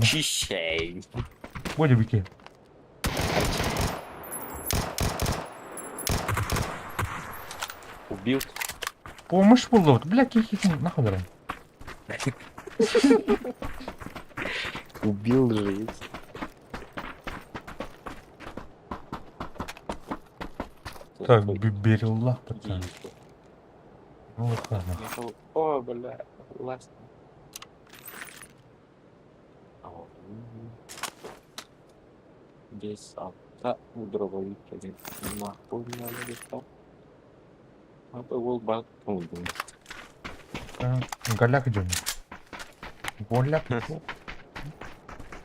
Чищей. Бодя бики. Убил. Помощь болду. Бля, кихисин нахуй барам. Убил же. Так, берилла, пацан. Ну ладно. О, бля, ласт. Без алта дробовик один. Нахуй надо достал. А был бат. Голяк идем. Голяк.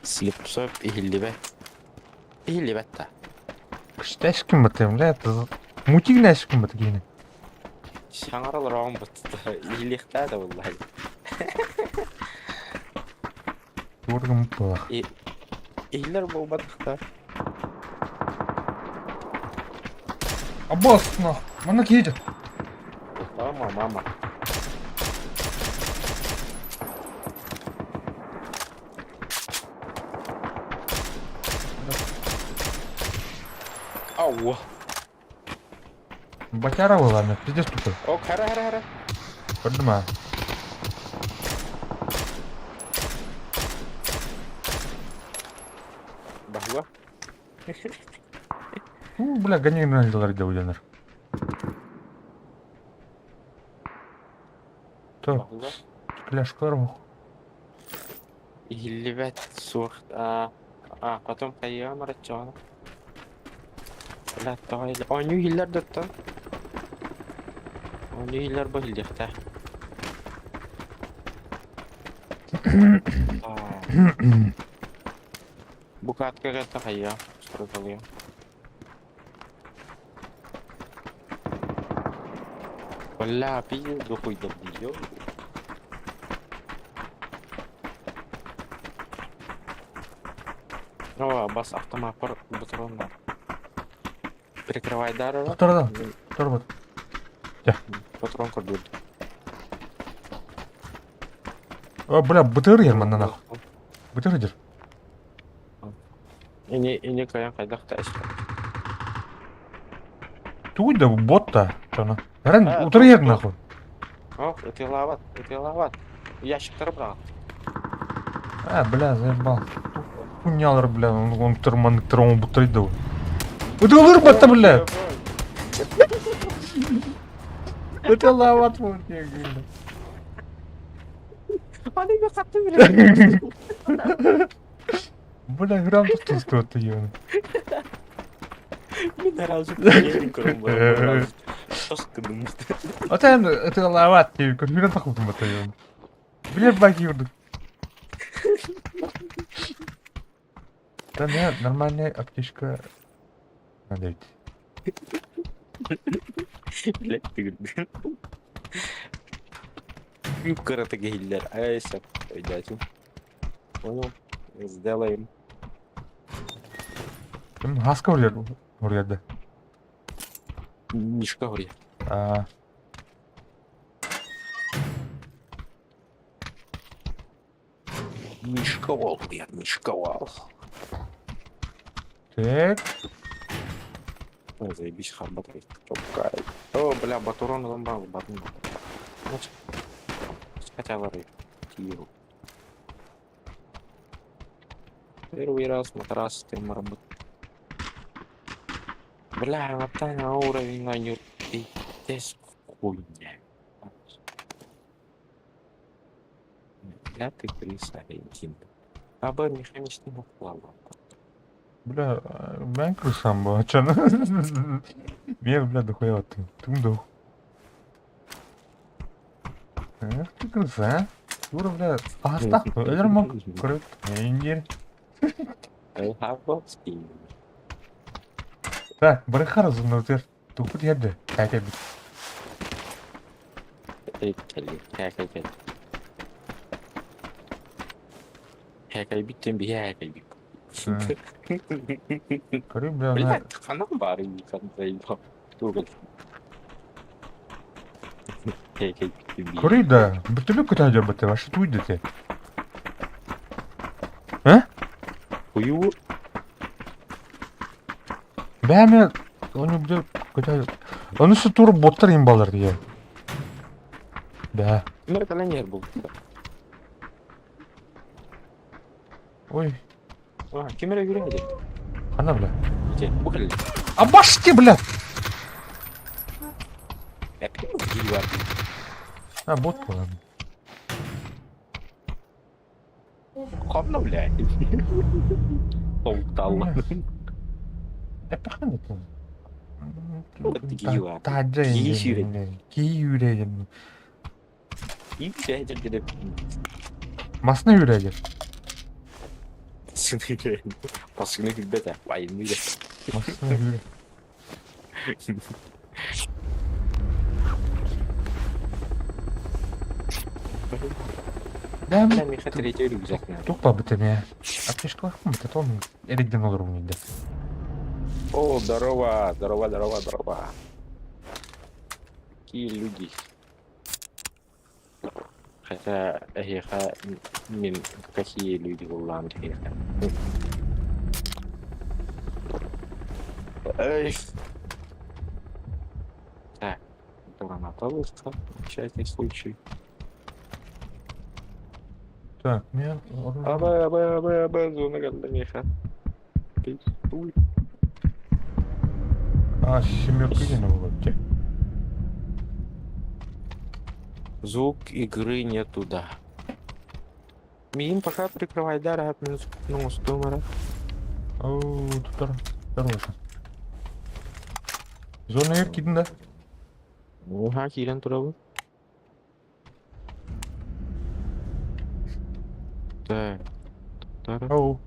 Слепцов иһиллибэт. Иһиллибэт да. Кштешкин баты, бля, это мутик нэшкин баты гейне. Саҥаралар оҕом бытта иһиллиэхтээ да буоллаһай. Туоргам было. Иһиллэр буолбатахтар. Аббас, нах. Мана едет. Мама, мама. Ау. Батяра была, мен пиздец тупой. О, хара, хара, хара. Поднимаю. Бахуа. Ну, бля, гони на доллар для Так, Бахуа. кляшка рох. Иһиллибэт суох. А, а потом хайыам араччаҕына. Бля, тоҕо иһиллэр. Оонньуу иһиллэр да оттон. Оонньуу иһиллэр бу иһиллиэхтээх. А. Бу кааткаҕа хайыам, стройкалыам. Бля, пиздец дохуй да ё. О, бас автомат патрондар. Прикрывай дарова. Второй, второй вот. Патрон көрдүр. О, бля, БТР ерман нахуй. БТР идер. Ине ине каян кайдахта эш. Туй да бот-то. Чё на? Рен, А, утро тут, ер тут. нахуй. О, ытылават, ытылават. Ящиктар брал. А, бля, заебал. Хуйнялар, бля, он манныктар оҥорбуттар да. Ытылыр батта, бля! Ытылаабат буолар Бля, грамм тустуотта ебаный. Мин аразы Тос гынным. Отен ытылаабат диэбит көрүүрэн тахылтым батта ебаный. Бля, баки курдук. Да не, нормальная аптечка надо ведь. Блядь, ты Кып-кырата киһиллэр. Ай, сөп, өйдөөтүм. Понял. Сделаем. Ким хаска урьяр урьярда? Мишка урья. А, Мишка уол, блядь, Мишка уол. Так. Ой, заебись, хамбат. Чопкай. О, бля, батурон ылан барын. Хотя бы тиил. Первый раз матрас ты марабут. Бля, вот на уровень на нюр. Пиздец, хуйня. Бля, ты крыса, Аргентин. Аба механичный плавал. Бля, мен крысам бу ачан. Мен, бля, дохуя ты. Тум дох. Эх ты крыса, а? Дура, бля, астах, өлөр мок. Көрөт. Эңгер. Хабовский. Так, барыхар зунутер. Тухут ерде. Кәке бит. Кәкәй. Кәкәй биттен бия кәкәй бит. Көрү, бля, Блядь, ханан бары заебал. Тугал. Кәкәй биттен бия. Көрү да, бүтүлүк көтө бите, ваше туйды те. А? Хую. Бәме, оны бile көтө. Оны şu тур боттар имбалар дия. Да. Ну, это линер был. Ой, А, кемере жүреді. хана, бля. Где? Букали. А башки, бля! А, бот буолан. Ханна, бля. Толталла. Эппэхэн этин. Кии Таджа Кии сүүрэн. Кии үүрэн. И бля, Масна үүрэн. Пасыгны күлбәтә, байымны да. Масна үүрэн. Да, Бля, миха третий рюкзак надо. Тух битеме. Аптечка бите том эриден olur мында. О, здорово, здорово, здорово, здорово. Какие люди. Хотя, эха, мин, какие люди в Улан-Удэ. Эй. Так, граната вышла, на всякий случай. Так, мен Аба, аба, аба, аба, зона гадла меха. Пиздуй. А, семерка не было. Звук игры не туда. Миин пока прикрывай, да, раб, минус, ну, стумара. О, тут здорово. Зона еркидin да. Уха, кирен турабы. Так. Тара. Оу.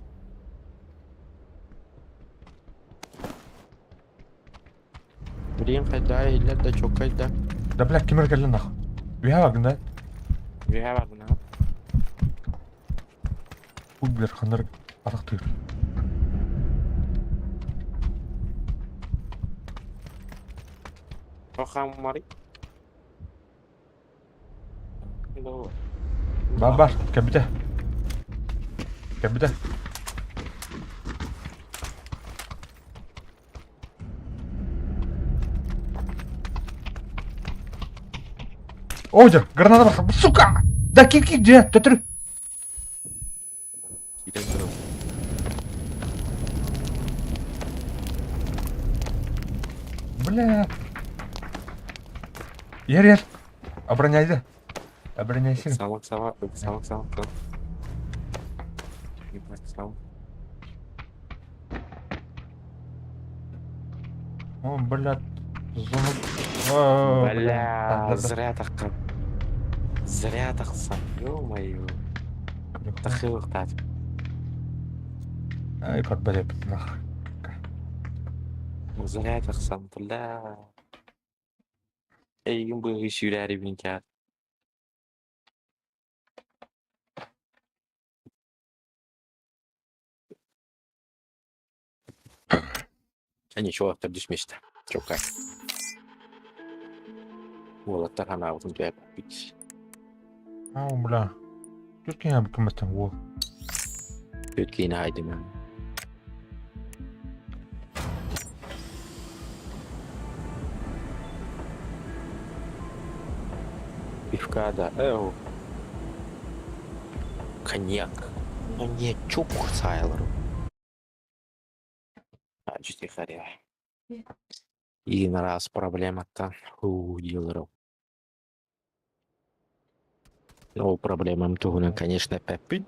Блин, хайда, илер да чок хайда. Да, бля, кимер келди нахуй. Үйе бардın да. Үйе бардın ha. Бу билер хандар атак тыыр. Оха, мари. Бар бар, кәбите. Кәбите. Ой, граната бар, сука! Да кир кир, же, төтөр. Кирен турабы. Бля. Ер, ер. Обороняйся. Обороняйся. Ыксал, ыксал, ыксал, ыксал, ыксал. Ыксал. О, бля. Зону... О, Бля, бля. зря таххан. Зря тахсан. Ё-моё. Тахылыктаат. Ай, көрбөт нах. Зря тахсан, бля. Эйигин быыһыы сүүрээрибин кээр. А ничего, төрдүс миэстэ. Чуолкай. Уолаттар ханаабытын түһэрбиппит. Ау, бля. Тут киһи кымматтан уол. Түөрт киинэ аайдым. Пивка да. Эу. Коньяк. Коньячок сайлар. Втихаря. И на раз проблематтан уу дииллэр. Ол проблемам туһунан, конечно, эппэппин.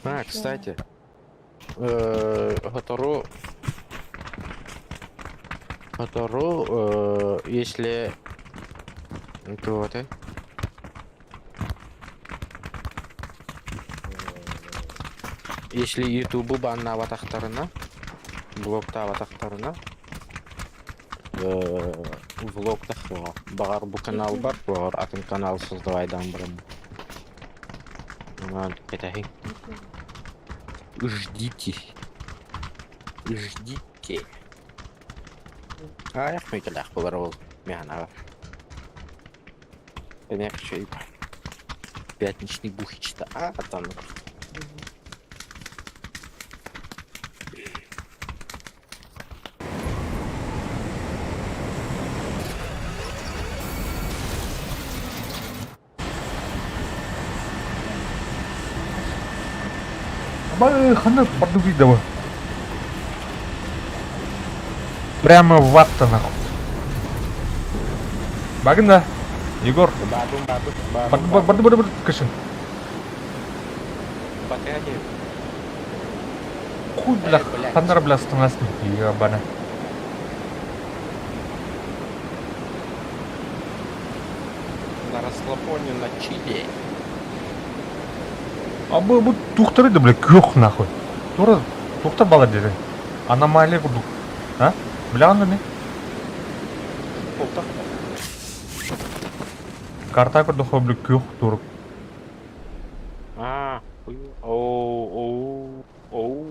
А, кстати, сотору сотору, если туох этэй Если ютубу баннаабатахтарына, блоктаабатахтарына, влог тахсыаҕа. Баҕар бу канал бар, баҕар атын канал создавайдаан бараммын. Онон кэтэһиҥ. Ждите. Ждите. Аайах мүйтэлээх буолар ол миэхэ Эмиэ Пятничный бухичта. А, там. Абай, ханна бардуги давай. Прямо в ад-то нахуй. Багна. Егор. Бардым, бардым, Барды, барды, барды, барды, кышын. Батыга Хуй, бля, ханнар, бля, станасың, ебана. На расслабоне на чили. А бу, бу тухтары да, бля, күөх нахуй. Тура, тухтар бала деді. Аномалия курдук. А? Бля, аны не? Карта курдук, бля, күөх турук. А, оу, оу, оу.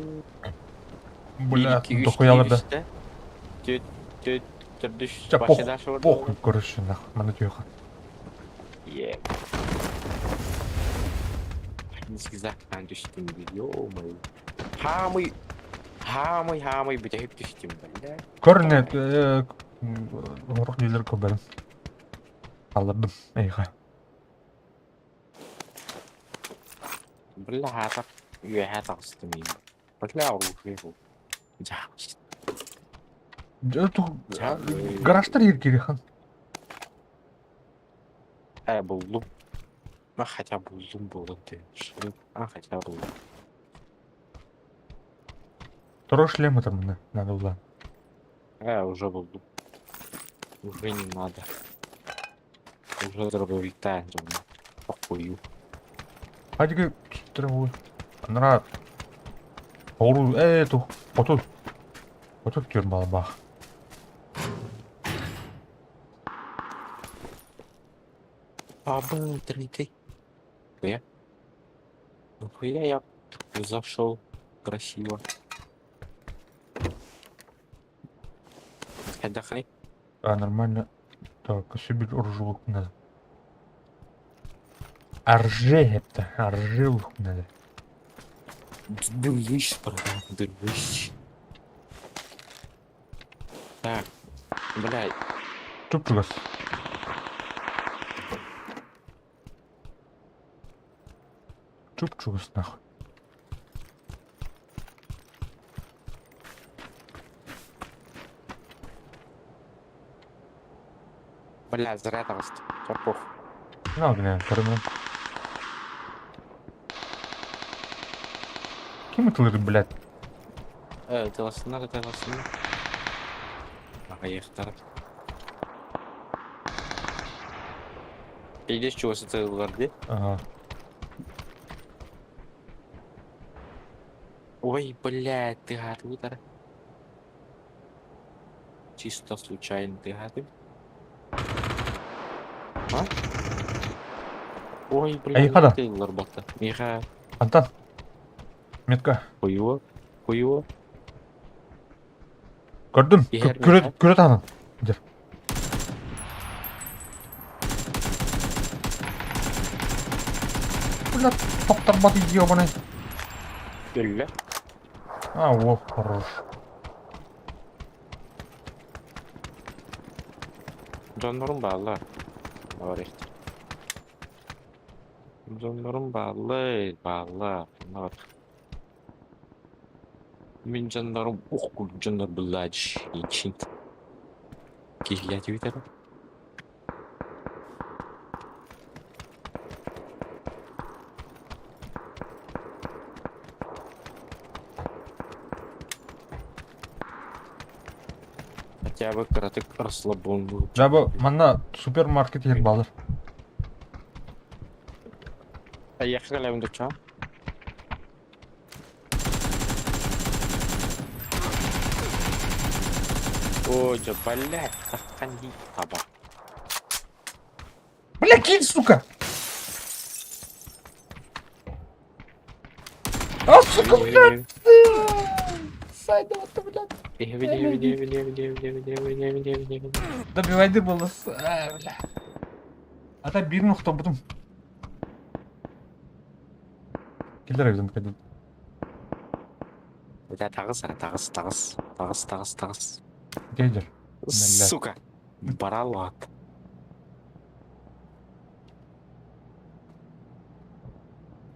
Бля, дохуялар да. Түт, түт, төрдүс, Ча, похуй, похуй, короче, нахуй, маны түйеха. Е. Зигзагтан түстүм, ё-моё. Хаамый, хаамый, хаамый бүтэһик түстүм, бля. Көр не, орук дилер көбәрим. Алырдым, эйха. Бля, хатар, үөһэ таҕыстым Бля, оружие был. Гаражтар ер кирихан. Э, буллум. А хотя буллум было ты. А хотя буллум. Второй шлем это мне надо было. Уже буллум. Уже не надо. Уже дробовик Похую. Хадиги тревогу. Анра. Ору, э, ту, потут. Потут кир балбах. Баба, ты. Я? Нахуя я зашел красиво. Отдохни. А, нормально. Так, себе оружие надо. Арже это, арже надо. Держись, братан, держись. Так, блядь. Чуп-чугас. Чуп-чугас нахуй. Бля, зря таҕыстым. Чоппух. На, бля, көрөмүн. Ким ытылыр, блядь? Ытыласыннар, ытыласыннар. Аҕыйахтар. Пиздец чугас ытыллар дии. Ага. Ой, блядь, тыаһаатыбыт Чисто случайно тыаһаатым. А? Ой, блядь, Эйиэхэ да? тыыллар батта. Миэхэ Антон. Метка. хуйуо, хуйуо. Көрдүм. Иһэр Күрэ миэхэ. күрэ таһынан. Дьэр. Бля, таптарбат ебаный. Өллө. А, о, хорош. Дьоннорум бааллар. Бар Дьоннорум бааллар, бааллар. Бар. Мин дьоннорум ух курдук дьоннор быллаадьы ичин. Киһилээтибит эрэ. Хотя бы кыратык расслабон был. Дьэ бу манна супермаркет иһэр баалар. Поехали, дуча. Ой, да, блядь, тахханди таба. Бля, кинь, сука! А, сука, блядь! Сайда, вот ты, блядь. Добивайды было. А, бля. А та бир нохтобутум. Киллер эбитин кадин. Бля, таҕыс, таҕыс, таҕыс, таҕыс, таҕыс, таҕыс. Гейдер. Сука! Баралат.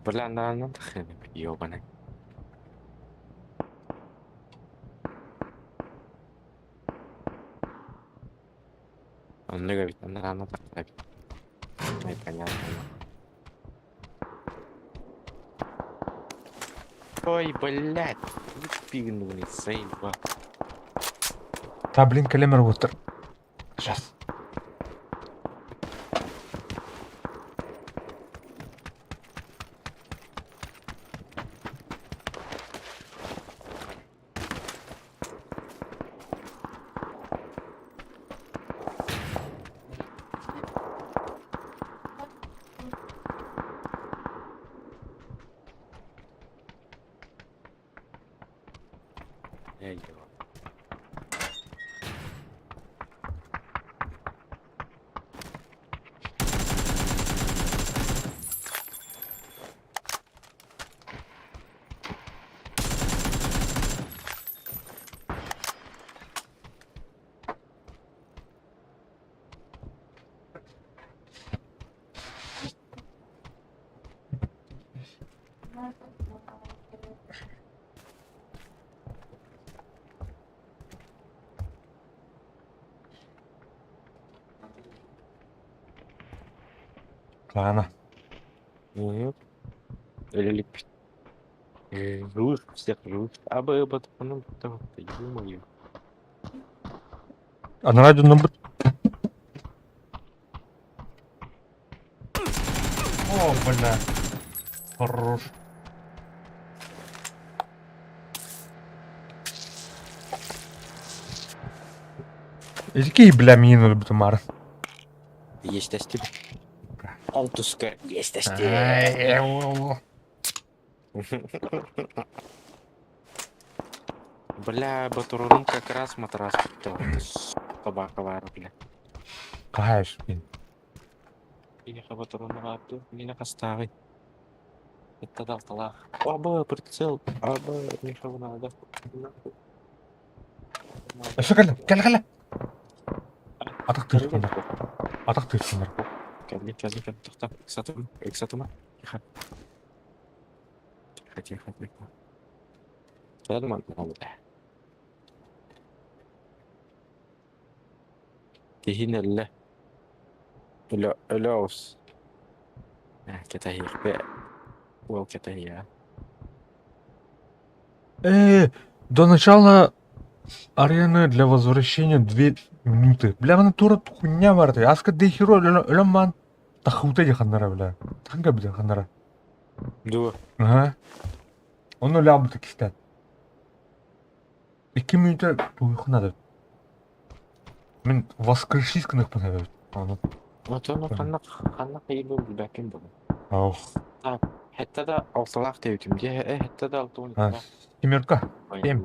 Бля, на на хрен, ёбаный. Оннук эбит, анараа тахса эбит. Ай, понятно. Ой, блядь, пигнули, заеба. Та, блин, кэлэмэр уоттар. Сейчас. Я ебал. Клана. Мгм. Или живых, всех живых. А бы ну, ё-моё. Анараа дьоннорбут О, бля. Хорош. Ити бля миин өлбүтүм маарын. Есть тебе. Алтуска есть Бля, батурунум как раз матрас Собака баар, бля. Хаһаайыс мин. Киниэхэ батуруну аапты, киниэхэ хастааҕый? Это далталаах. Аба, прицел. Аба, миэхэ надо. Өссө кэллэ, кэллэ, кэллэ. Атах тыырсыннар. Атах тыырсыннар. Кэлли, кэлли, кэлли, тохто. Ыксатыма, ыксатыма. Тихо. Тихо, тихо, тихо. Ладно, надо. Киһин өллө. Өлө өлө оҕус. Кэтэһиэхпит. Уол кэтэһиэҕэ. До начала арены для возвращения 2 минуты. Бля, она тура хуйня барыта. Аска дехеро өлөн баан тахыута диханнара, бля. Ханга бля ханнара. Дуо? Ага. Ону лябыта кистэн. 2 мүнүүтэ туйух надо. Мин воскрешись гыныахпын эбит. Ону. Отон ханна ханна хайыыбын билбэппин буолан. Ох. Так, хэтте да алталаах диэбитим дии. Э, хэтте да алта уон А, иккилээх. Семерка. Семь.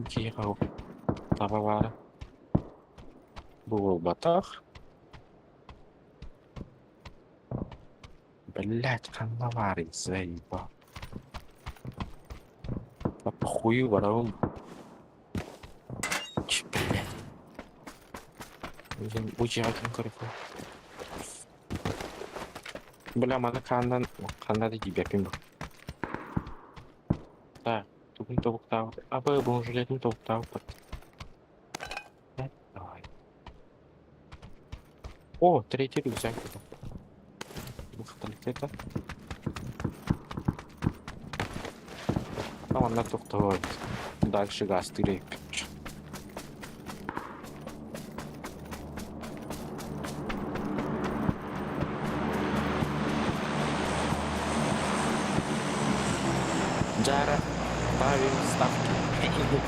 Киһиэхэ таба баара. Бу буолбатах. Блять, ханна баарый, заеба. Да похую барабын. Ч, блять. Бу дьиэҕэ ким көрүкү? Бля, маны хаандан ханна да тиийбэппин бу. Так, тугун тобуктаабыт. Абы, бонжулетин тобуктаабыт. Давай. О, третий рюкзак. Это. Там она тохтолор. Дальше газ тыры. Джара, ставим ставки.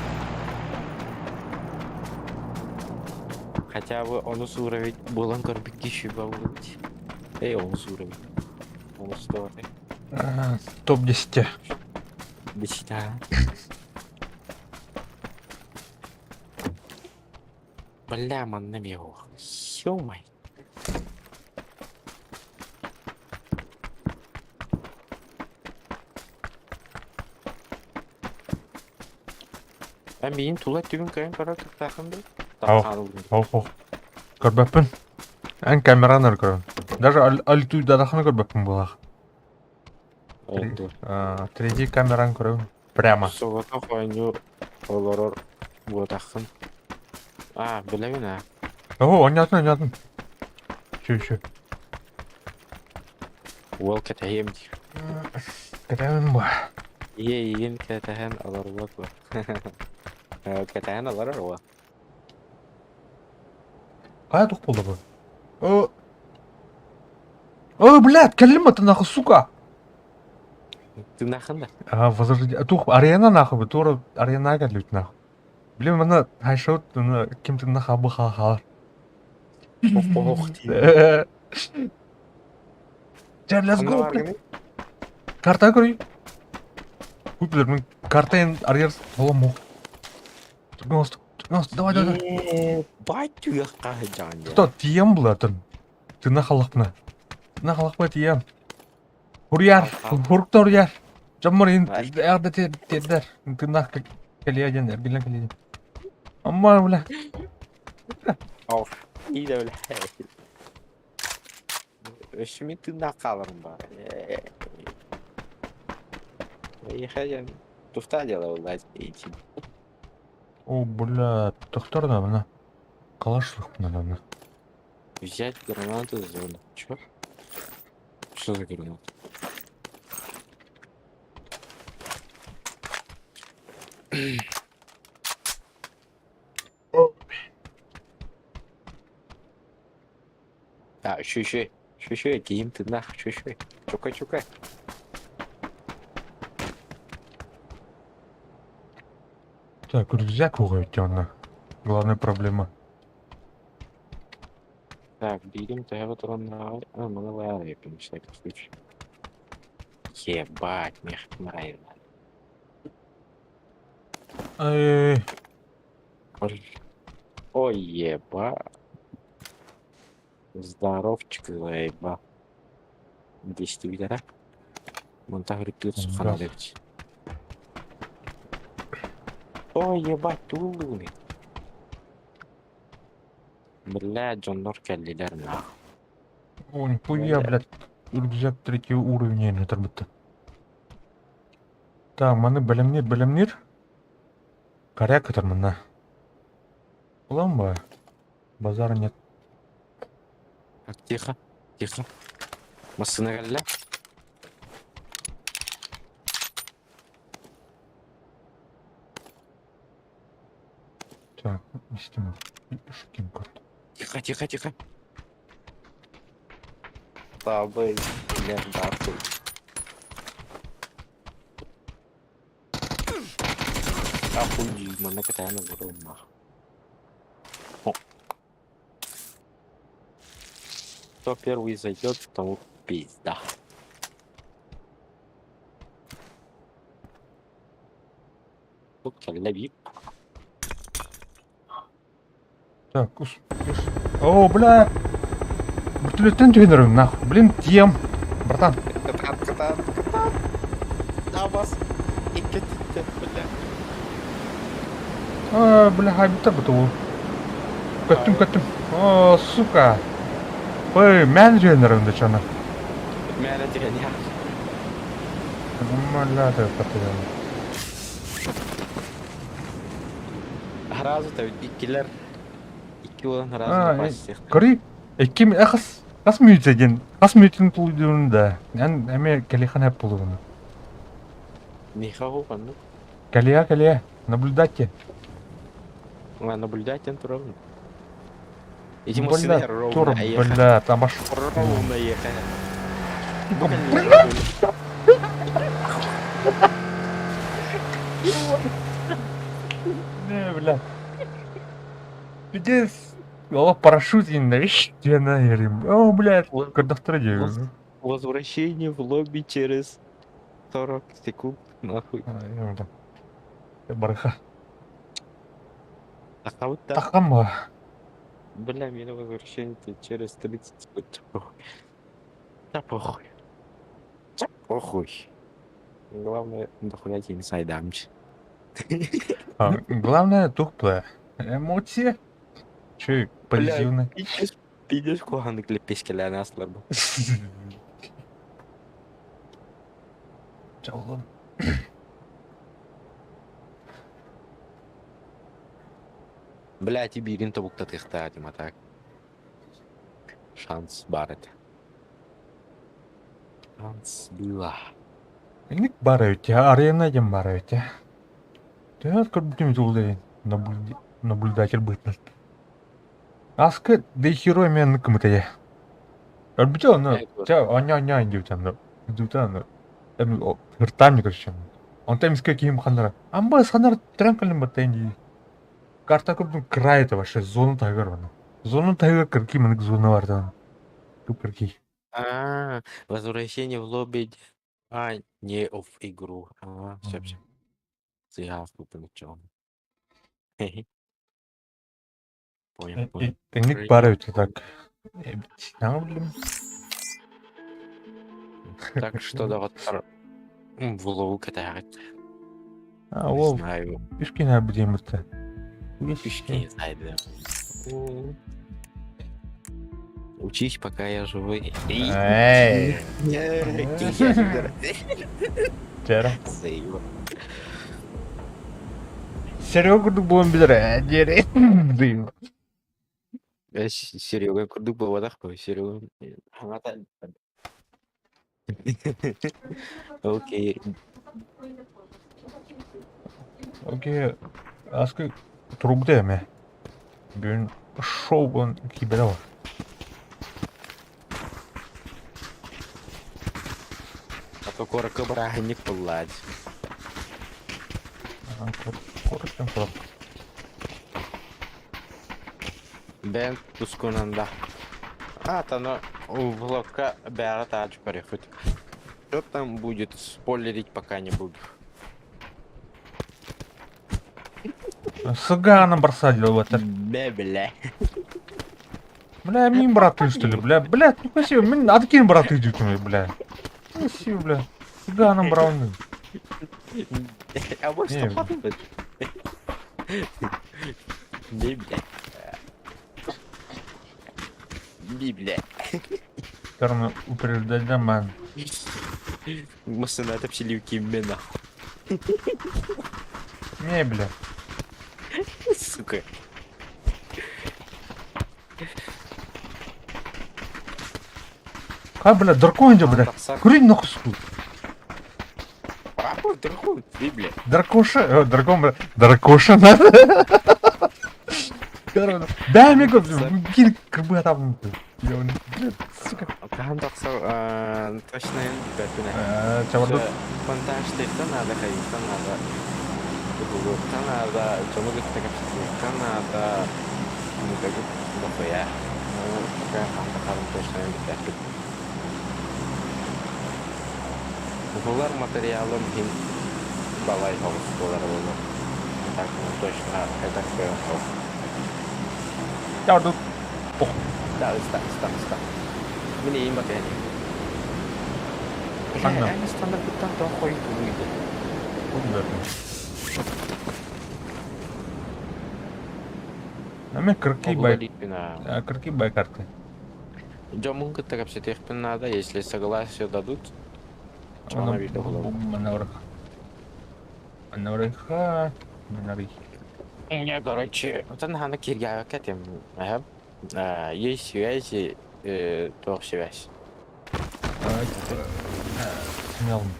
Хотя бы онус уровень буолан көрбүт киши быть. Эй, онус уровень. Онус уровень. Топ-10. Десята. Бля, манна бег. Ё-май. Эн миигин тула түбүн көрөн көрөр кыахтааххын дуу? Ау. Ох, ох. Көрбөппүн. Эн камераны көрөм. Даже альтуйдадаханы көрбөппүн буолах. Третий камераны көрөм. Прямо. Соҕотох оонньуу олорор буотаххын. А, билэбин аа. О, онньоотун, онньоотун. Еще, еще. Уол кэтэһиэм диир. Кэтэһэн бу. Ийэ эйигин кэтэһэн олорбот дуо? Кэтэһэн олорор уол. Хайа туох буолла бу? О, О, блядь, кэллим это нахуй, сука! Тыынаххын да? А, возрожди... Туох, арена нахуй, тура арена кэллибит нахуй. Блин, манна хайшот, ким тынна хабы халар. Ох дии. Дьэ, let's Ханна go, бааргыный? блядь. Карта көрүй. Хуй, блядь, мин карта арьер солом. Давай, давай, давай. Ебать туйахха сылдьаҕын дии. Что, тиийэн булатын? Тына халахпына. Тына халахпа тиийэн. Хурьяр, хуруктар хурьяр. Дьоммор ин эрдэ тиэрдэр. Тынах кэлиэ диэн, эргиллэн кэлиэ диэн. Амма, бля. Ох, и да бля. Өссө мин тыыннаах хааларым баар. Эйиэхэ диэн туфта дьыала буолла ити. О, бля, тохтор да, мына. Калашлых мына. Взять гранату из зоны. Чё? Что за граната? А, еще, еще, еще, еще, киим ты нах, еще, еще. Чукай, чукай. Так, рюкзак уготённо. Главная проблема. Так, берем төһө туран а, малая я на всякий случай. Ебать, мех нравится. Ай, Ой, Ой, еба. Здоровчик, заеба. Десять да? Монтаж Газ. ханадевич. Ой, ебать, тулуны. Бля, дьоннор кэллилэр нах. О, нихуя, Бля. блядь. Рюкзак третий уровень это будто. Так, маны бэлэмниир, бэлэмниир. Коряк это мана. Ламба. Базара нет. Тихо, тихо. Массыына кэллэ. Так, истим. Шуким карту. Тихо, тихо, тихо. Табы, нахуй. Ахуй, манна кэтээн олоруом. Кто первый зайдет, тому пизда. Тут кэллэ биир. Так, ус... О, бля! Вертолеттен түһэн нахуй. Блин, тем. Братан. Кытаат, кытаат, кытаат. Табас. Икки титтэ, бля. А, бля, хайбыттар буту. Көттүм, көттүм. О, сука. Ой, мэн түһэн да чана. Мээнэ түһэн я. Бля, ты потом. Сразу то иккилэр икки буолан А, сразу напасть. Көрүй, икки хас хас мүнүүтэ диэн, хас мүнүүтүн тулуйдуун да. Эн эмиэ кэлиэххин сөп буолуоҕун. Миха ханнык. Кэлиэ, кэлиэ, наблюдайте. Наблюдать турабын. Эти Бля, массыына тур, ровно ехать. бля, там аж... Ровно ехать. Бля, Не, бля. Пиздец. О, парашют видишь, где на О, блядь, көрдөхтөрө дии. Возвращение в лобби через 40 секунд, нахуй. Барыха. А вот так. Тахам. Бля, мне возвращение через 30 секунд. Да похуй. Да похуй. Да похуй. Главное, дохуя тебе инсайдамч. Главное, тухплая. Эмоции. Че, позитивный. Пиздец, пиздец, куһаҕаннык лэппиэскэлээн аастылар бу. Чаллым. Блять, и биирин тобуктатыахтаах а так. Шанс баар этэ. Шанс было. Инник баар эбит арена диэн баар эбит Төһө көрбүтүм туллайын наблюдатель быһыытынан. Аска дехерой мен кымытая. Өлбүтэ ону чэ оня-оня диэбит онно. Диэбитэ онно ыртаам короче. Онтон эмискэ киһим ханнара амба ханнара төрөөн кэллим баттайын дии. Карта көрдүм край это вообще зона таһыгар онно. Зона таһыгар кырки маннык зона бар там. Кырки. А, возвращение в лобби. А, не в игру. А, все, все. Сыграл ничего. Понял, понял. Инник баар эбит так. Эбит. Так что да вот в лову катает. А, Не ол знаю. үскенә бүтемірті. Фишки не знаю, да. Учись, пока я живой. Эй! Чера. Заебал. Серега курдук буолан билэр диэри. Серега курдук буолбатах кой, Серега. Окей. Окей. Аскы турбута эме. Бүгүн шоу буолан киирбэтэ бар. А то куоракка бырааһынньык буолла. Куораттан курап. Бэйэҥ тускунан да. А, то влогка бэйэҕэ таачы көрүөххүт. Что там будет, спойлерить пока не буду. Сыгана бросали в это. Бля, бля. Бля, мин браты, что ли, бля? Бля, ну красиво, мин откинь браты идут, бля. Красиво, бля. Сыгана брауны. А может, Не. что Не, бля. Би, бля. Термин упреждать ман. Массына тапсиливки мена. Не, бля. Сука. А, бля, дракон же, бля. Курить нахуй, сука. Какой дракон? Ты, бля. Дракоша, дракон, бля. Дракоша надо. Дай мне кил кырбы там. Сука. Хаһан тахсар точно билбэппин. Чабарду. Монтажтыахтан наада, хайыахтан наада, уһулуохтан наада, дьону кытта кэпсэтиэхтэн наада, мутагыт дохуя. Ну, пока хаһан тахсарын точно билбэппин. Уһулар материалым иһин балай оҕус буолара буолуо. Так, ну точно это кыайан Чабарду. Да, ыста, ыста, ыста. Мин иим батыһан Ханна? Эн стандарттан тоҕо хойутууй Ами кыркый бай. Кыркый бай карты. Дьоммун кытта кэпсэтиэхпин наада, если согласие дадут, чоҕуна биирдэ буолабын. Манабырха. Манабырха. Не, короче, оттон ханна киргээбэккэ этим. Есть связи, туох связь?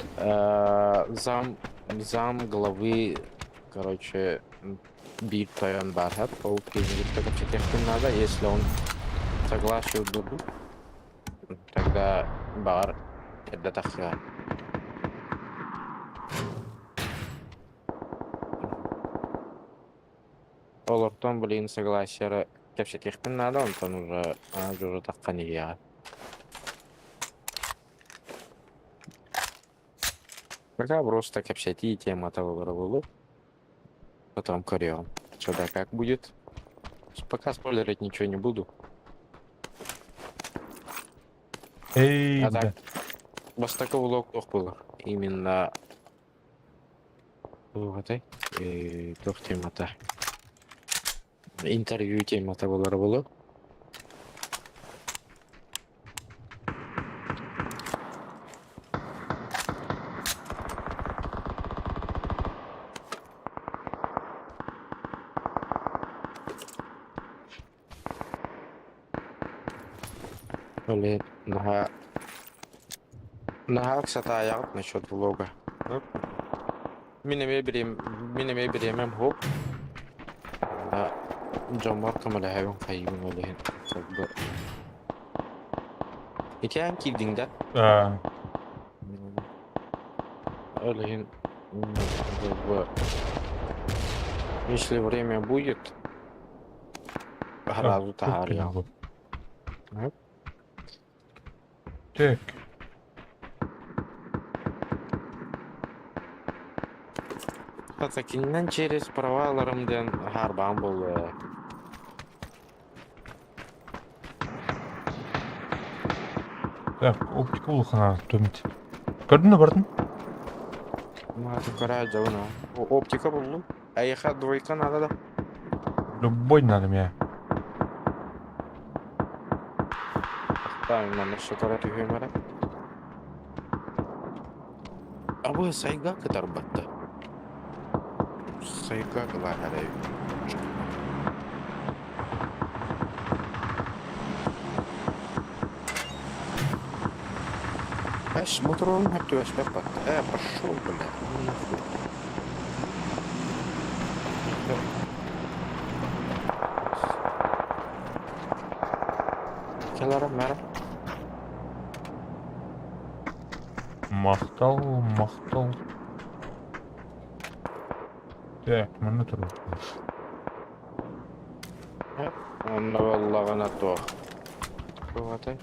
Зам, зам главы, короче, биир тойон баар, ол киһини кэпсэтиэхпин наада, если он согласие дадут, тогда баҕар эрдэ тахсыа. Олортон, блин, согласие кэпсэтиэхпин наада, онтон уже уже таххан иһиэҕэ. Пока просто кэпсэтии темата буолара буолуо. Потом көрүөҕүм. Что да как будет. Пока спойлерить ничего не буду. Эй, А да. так, бастакы влог туох буолар? Именно туох этэй? Туох темата? Интервью темата буолара буолуо. Блин, наһаа наһаа ыксатаайаҕыт насчет влога. Мин эмиэ бириэм мин эмиэ бириэмэм суох. Дьоммор көмөлөһөбүн хайыыбын ол иһин как бы Ити эн киирдиҥ да? А, Ол иһин как бы если время будет, сразу таһаарыам. Так. Кининэн через права ыларым диэн хаарбаан буолуо. Так, оптика улахана төмит. Көрдүн да бардын? Мааты көрө дьабын Оптика буллум. Эйиэхэ двойка надо да? Любой надо мне. Так, манна көрө түһүөм эрэ. Абы сайга кытарбатта. Сайга кылаһар Эш, моторун хөптүбэспэт батта. Пошел, бля. Ну нахуй. Кэлэрэ мэра. Махтал, махтал. Так, манна турар. Онно буоллаҕына туох. Туох этэй?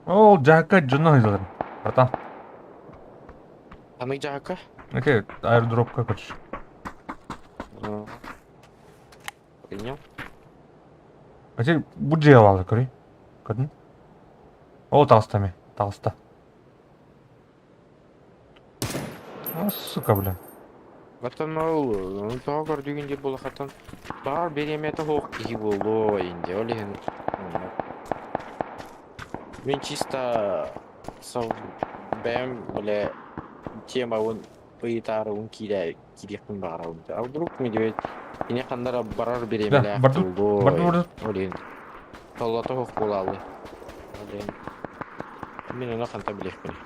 Ол дьаакка дьоно ыйдылар. Братан. Ханнык дьаакка? Окей, аэродропка короче. Принял. А те бу дьиэ баалар көрүй. Көрдүн? Ол таҕыста эмиэ. Таҕыста. А, сука, бля. Оттон ол тоҕо көрдүгүн диир буоллаххытын баҕар бириэмэтэ суох киһи буолуо инде ол иһин мин чисто бэйэм бile темабын ыйытаарыбын киирэ киириэхпин баҕарабын а вдруг медведь Кини ханна эрэ барар Да, бириэмэлээх бардут, буолуой. бардут, бардут. Ол иһин толлото суох буолааллый. Ол иһин мин ону хантан билиэхпиний?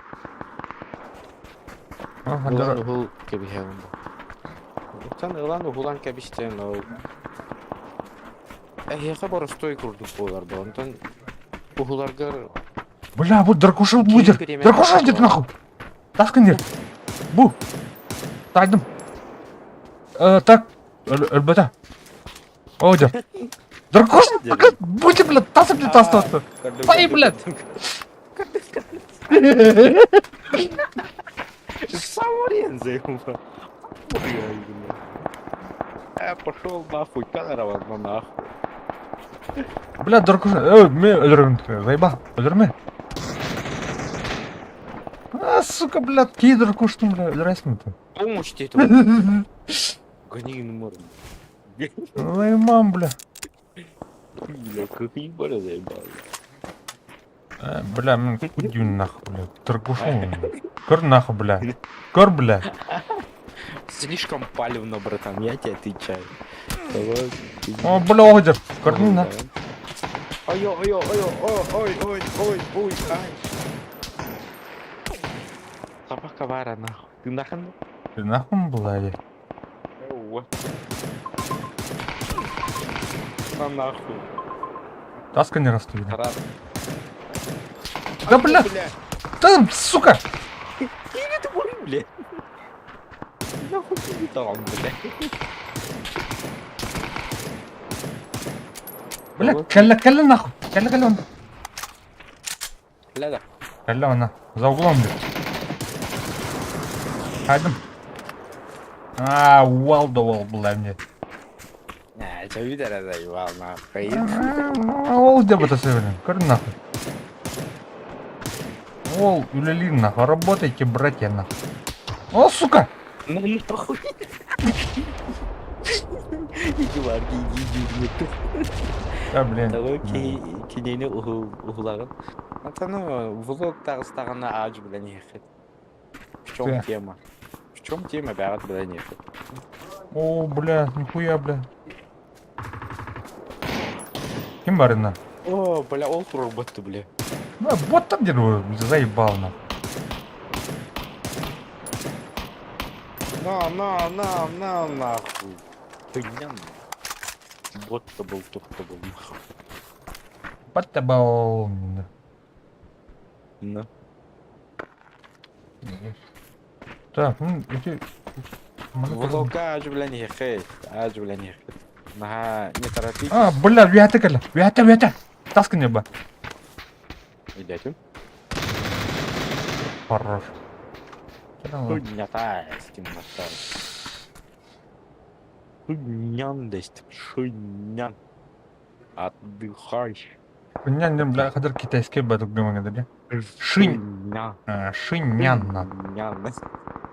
А, Ылан ханна уһул кэбиһэҕин бу. Оттон ылан уһулан кэбистэн ол эһиэхэ боростуой курдук буолар бу. Онтон уһуларгар Бля, вот дракоша киһи будет. бириэмэтэ Дракоша идет буолар. нахуй. Таскын Бу. Тайдым. Так, өлбөтө. О, дьэ. Дракоша, будь, блядь, тасып блядь, тастатты. Ай, блядь. Саморезы его. Пошел нахуй, камера возьму нахуй. Бля, дракоша, мен өлөрөм. Заебал, өлөрмө. А, сука, блядь, кей дракоштун, бля, өлөрөсүң ты. Помощь тебе этого. Гони морду. Ой, мам, бля. Бля, как ебало заебал. Бля, мен кудюн нахуй, бля. Торгушу. Көр нахуй, бля. Көр, бля. Слишком палевно, братан, я тебе отвечаю. О, бля, оҕодьор. Көрдүҥ на. Ой, ой, ой, ой, ой, ой, ой, ой, ай. Собака Вара, нахуй. Ты нахуй? Ты нахуй была или? На нахуй. Таска не растут. Рад. Да, бля! Да, сука! Или ты бля? Нахуй ты там, бля? Бля, кэллэ, кэллэ нахуй. Кэллэ, кэллэ он. Бля, да. Кэллэ она. За углом, бля. Хайдым. А, уол да уол, бля, мне. А, что видели, заебал, нахуй. Ол деп это сегодня. Көр нахуй. Ол, үлэлиир нахуй. Работайте, братья, нахуй. О, сука! Ну нахуй. Иди, Варги, иди, иди, иди. Да, блин. Того кинини уһулагын. Антону влог таҕыстаҕына аадьу билэн иһэххит. В чем Тэ. тема? В чем тема бэҕэт билэн иһэххит. О, бля, нихуя, бля. Ким барына? О, бля, ол турар бытты, бля. Ну, вот там где заебал на. На, на, на, на, нахуй. Ты меня Вот-то был, тух-то был. Баттабал. На. Так, ну, эти... Влога аадьу билэн иһэххит. Аадьу билэн иһэххит. Наһаа, не торопитесь. А, бля, үөһэ кэллэ. Үөһэ, үөһэ. Таска не ба. Идете? Хорош. Хуйня с Шуйнян дэстим. Шуйнян. Отдыхай. Хуйнян, бля, хадыр китайский бадук гымаңа бля. Шинь. Шуйня. Шиньян. Шуйнян.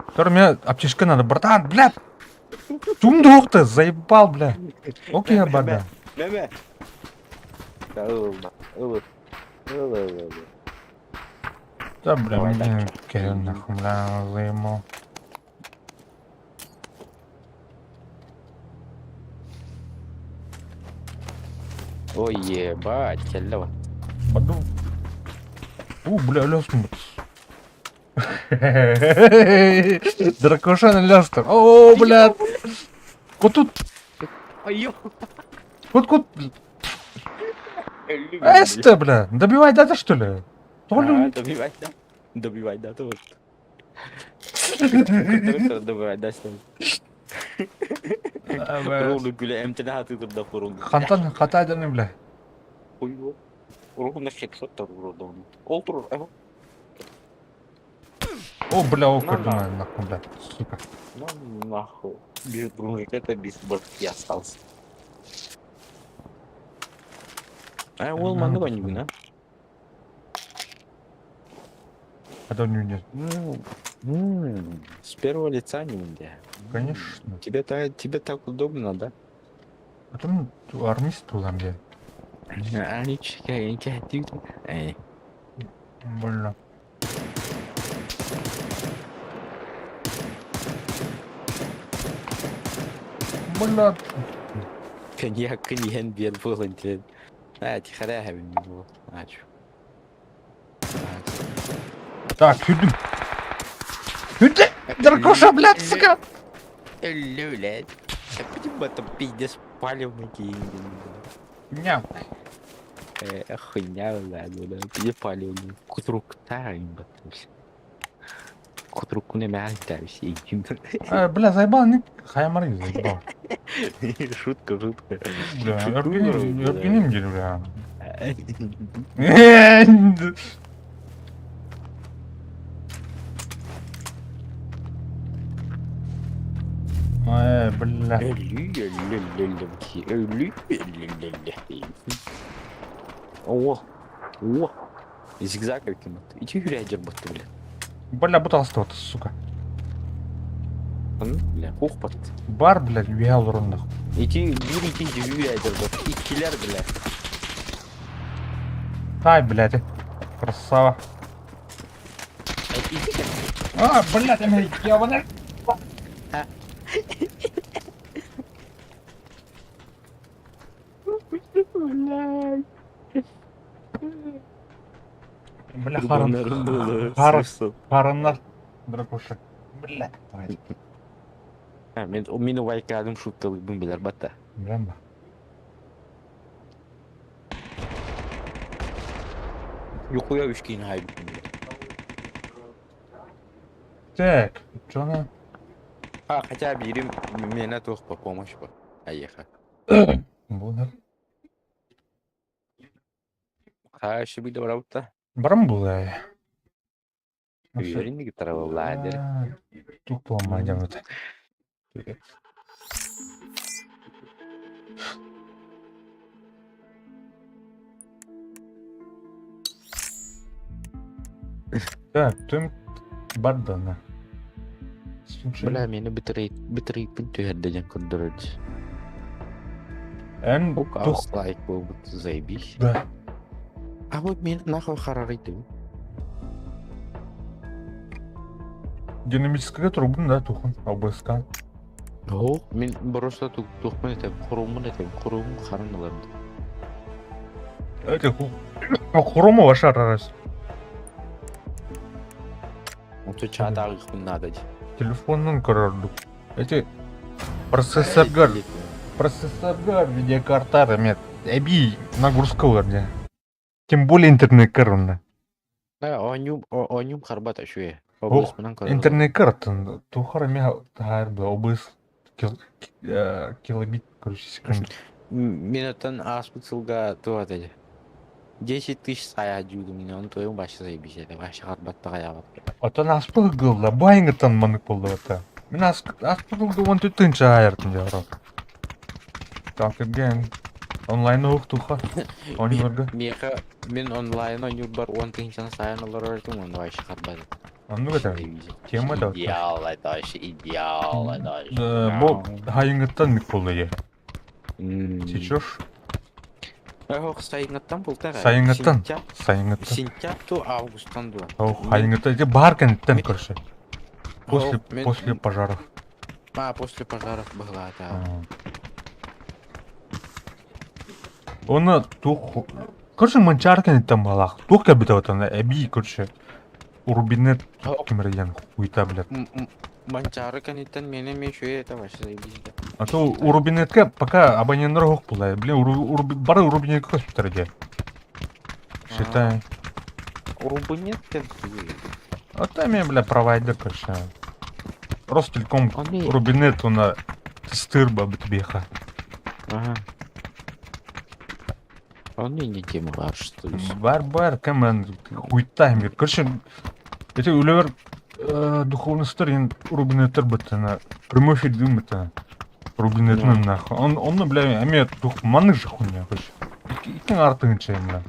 Который мне аптечка надо, братан, бля. Тундук ты, заебал, бля. Окей, я бада. Меме. Да, бля, Давай мне дальше. кел нахуй, бля, заебал. Ой, ебать, кэллэ Баду. У, бля, лёстун. Дракошан лёстун. О, бля. Кот тут, Ой, кот, кот. Эсте, бля. Добивай дата, что ли? Толю. Добивай, да. Добивай, да, то вот. Добивай, да, с ним. Ровно күлэ эмтene хатыытыр да Хантан хата даны, бля. Хуй Ровно хедшот турар Ол турар, эво. О, бля, о, На, кордона, нахуй, бля. Сука. Ну нахуй. Без бронежилета, без башки остался. А ол манны ванюгна. А то не нет. С первого лица не унде. Конечно. Тебе, тебе так удобно, да? А там армист тулам, бля. Эй. Больно. Бля. Коньяккын иһэн биэр буолан диэн. Аа, тихаря эһэбин буол. Аачу. Так, күрдүм. Күрдүм! Дракоша, блядь, сука! Өллө, блядь. Почему это пиздец палевный киин? Няу. Хуйня, блядь, блядь, пиздец палевный. Кутруктар, Кутруку не мягкий, Бля, заебал, не хаймары заебал. Шутка, шутка. Бля, өргенем дир, бля. Ай, бля. О, о, зигзаг каким-то. Иди грядер будто, бля. Бля, буталста вот, сука. Бля, ух, под. Бар, блядь, үһэ олороннох. Ити биир ити дьүһүйэдэр бот. Иккилэр, бля. Ай, блядь, красава. А, блядь, эмэ, ебаный. Блядь. Бля, харын. Харын. Харыннар. Дракоша. Бля. Давай. Мен мин убайкаадым шуткалыыбын билэр батта. Билэн ба. Юкуя үш киин хайбытым. Так, чона. А, хотя биирим миэнэ туох по помощь по. Айеха. Буолар. Хашы биде барабытта. Барам буолай. Үөрин гитараллаа дэр. Тук буолма дьамыт. Так, түм бардана. Бля, мени битрейт битрейпин түһэрдэ диэн көрдөрөр. Эн тух лайк буолбут заебись. Да. А вот мен нахуй харарыйдым. Динамическая трубын да тухун ОБСК. О, мен просто тухпун этем, хурумун этем, хурумун харын ыларым. Эти хуруму ваша раз. Онто чаатаагыхпын наада Телефонун көрөрдүк. Эти процессоргар, процессоргар видеокартар эме эби нагрузка ылар дии. Тем более интернеккер онно. Да, оонньуум оонньуум харбат үчүгэй. Ох, Обласпынан көрөр. интернеккер тухар эме таһаар бла ОБС килобит, короче, секунд. Мин оттон ааспыт сылга туох этэй 10 тысяч саайа дьуудум ини ону туойум вообще заебись этэ вообще харбатта хайаабат. Оттон ааспыт гылла бу айыҥыттан маннык буоллубата. Мин ааспыт ылга уон тыһыынча аайартым дьэ оро. Так, кэргэн онлайн уһук туха оонньууларга. Миэхэ мин онлайн оонньуурбар уон тыһыынчаны саайан олорор этим уонна вообще харбат. Оннук этэ. Тема да. Идеал это вообще идеал это вообще. Бу хайыҥыттан мик буолла дии. Сечешь? Ох, сайыҥҥыттан бултар. Сайыҥҥыттан. Сайыҥҥыттан. Сентябрь ту августтан дуо. Ох, хайыҥҥыттан. Ити баар кэнниттэн көрсө. После, после пожаров. А, после пожаров быһылаата. Оны тух... Короче, манчаар кэнниттэн баалаах. Туох кэлбитэ отон эбии, короче, Урбинет кимэрийэн хуйта, блядь. Манчаары кэнниттэн миэнэ эмиэ үчүгэй этэ вообще заебись. А то Урбинетке пока абоненттар суох буолла. Блин, бары Урбинетке көспүттэр дии. Считай. Урбинет диэн тугуй? А там я, бля, провайдер, короче. Ростелеком Рубинет уна стырба битбеха. Ага. Он не тема баар, что ли? Бар бар кэмэн хуйта мир. Короче, эти үлэбэр духовностар ен Рубинеттер быттана. Прямой эфир быттана. Рубинетнен нахуй. Он, он, бля, эмиэ тух маннык же хуйня, короче. Иккин артыгынча бля.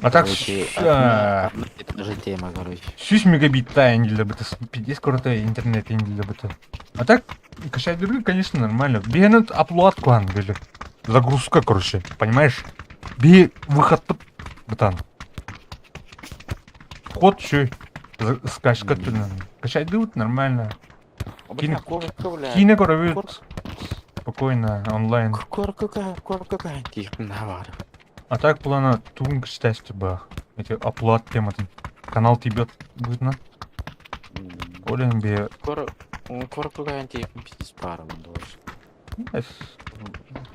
А так, Это же тема, короче. 100 мегабит инделе быта, пиздец крутой интернет инделе быта. А так, качать конечно, нормально. Бенет upload клан, били. Загрузка, короче, понимаешь? Би выход бытан. Вход еще скачка mm. Качать дают нормально. Кине, кине, короче. Спокойно, онлайн. Корка тиихпин баар. А так плана тугун кстати бах. Эти оплат тематын. Канал тебе будет на. Олен бе. Корка тиихпин пиздец паром должен.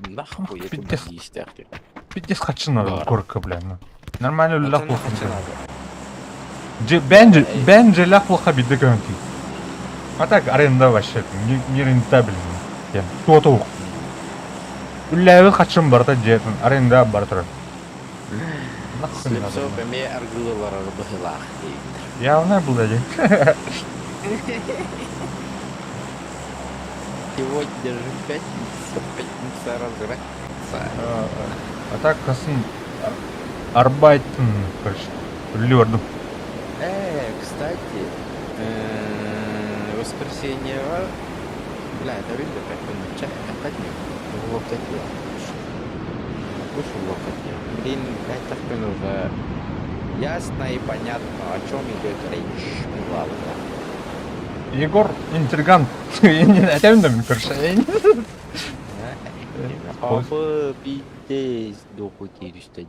Нахуй это Пиздец. истяхти. Пиздец хочу надо, Да. корка, бля. Ну. Нормально лях плохо. надо. Бенджи, бенджи лях плохо биде көнти. А так аренда вообще не рентабельно. Я то-то. Үлләбі хачым барта жетін, аренда бар тұрар. Нахуй надо. Слепцов эме аргылылар быһылаах дейт. Явно было. Сегодня же пятница, пятница развратится. А так касын арбайтын, короче, үллердім. Кстати, воскресенье, бля, это видно, как он чай, опять не в локоте. Слушай, в локоте. Блин, блядь, так уже ясно и понятно, о чем идет речь. Ну ладно. Егор интригант. Я не этим короче. Апа, пиздец, дохуй кириште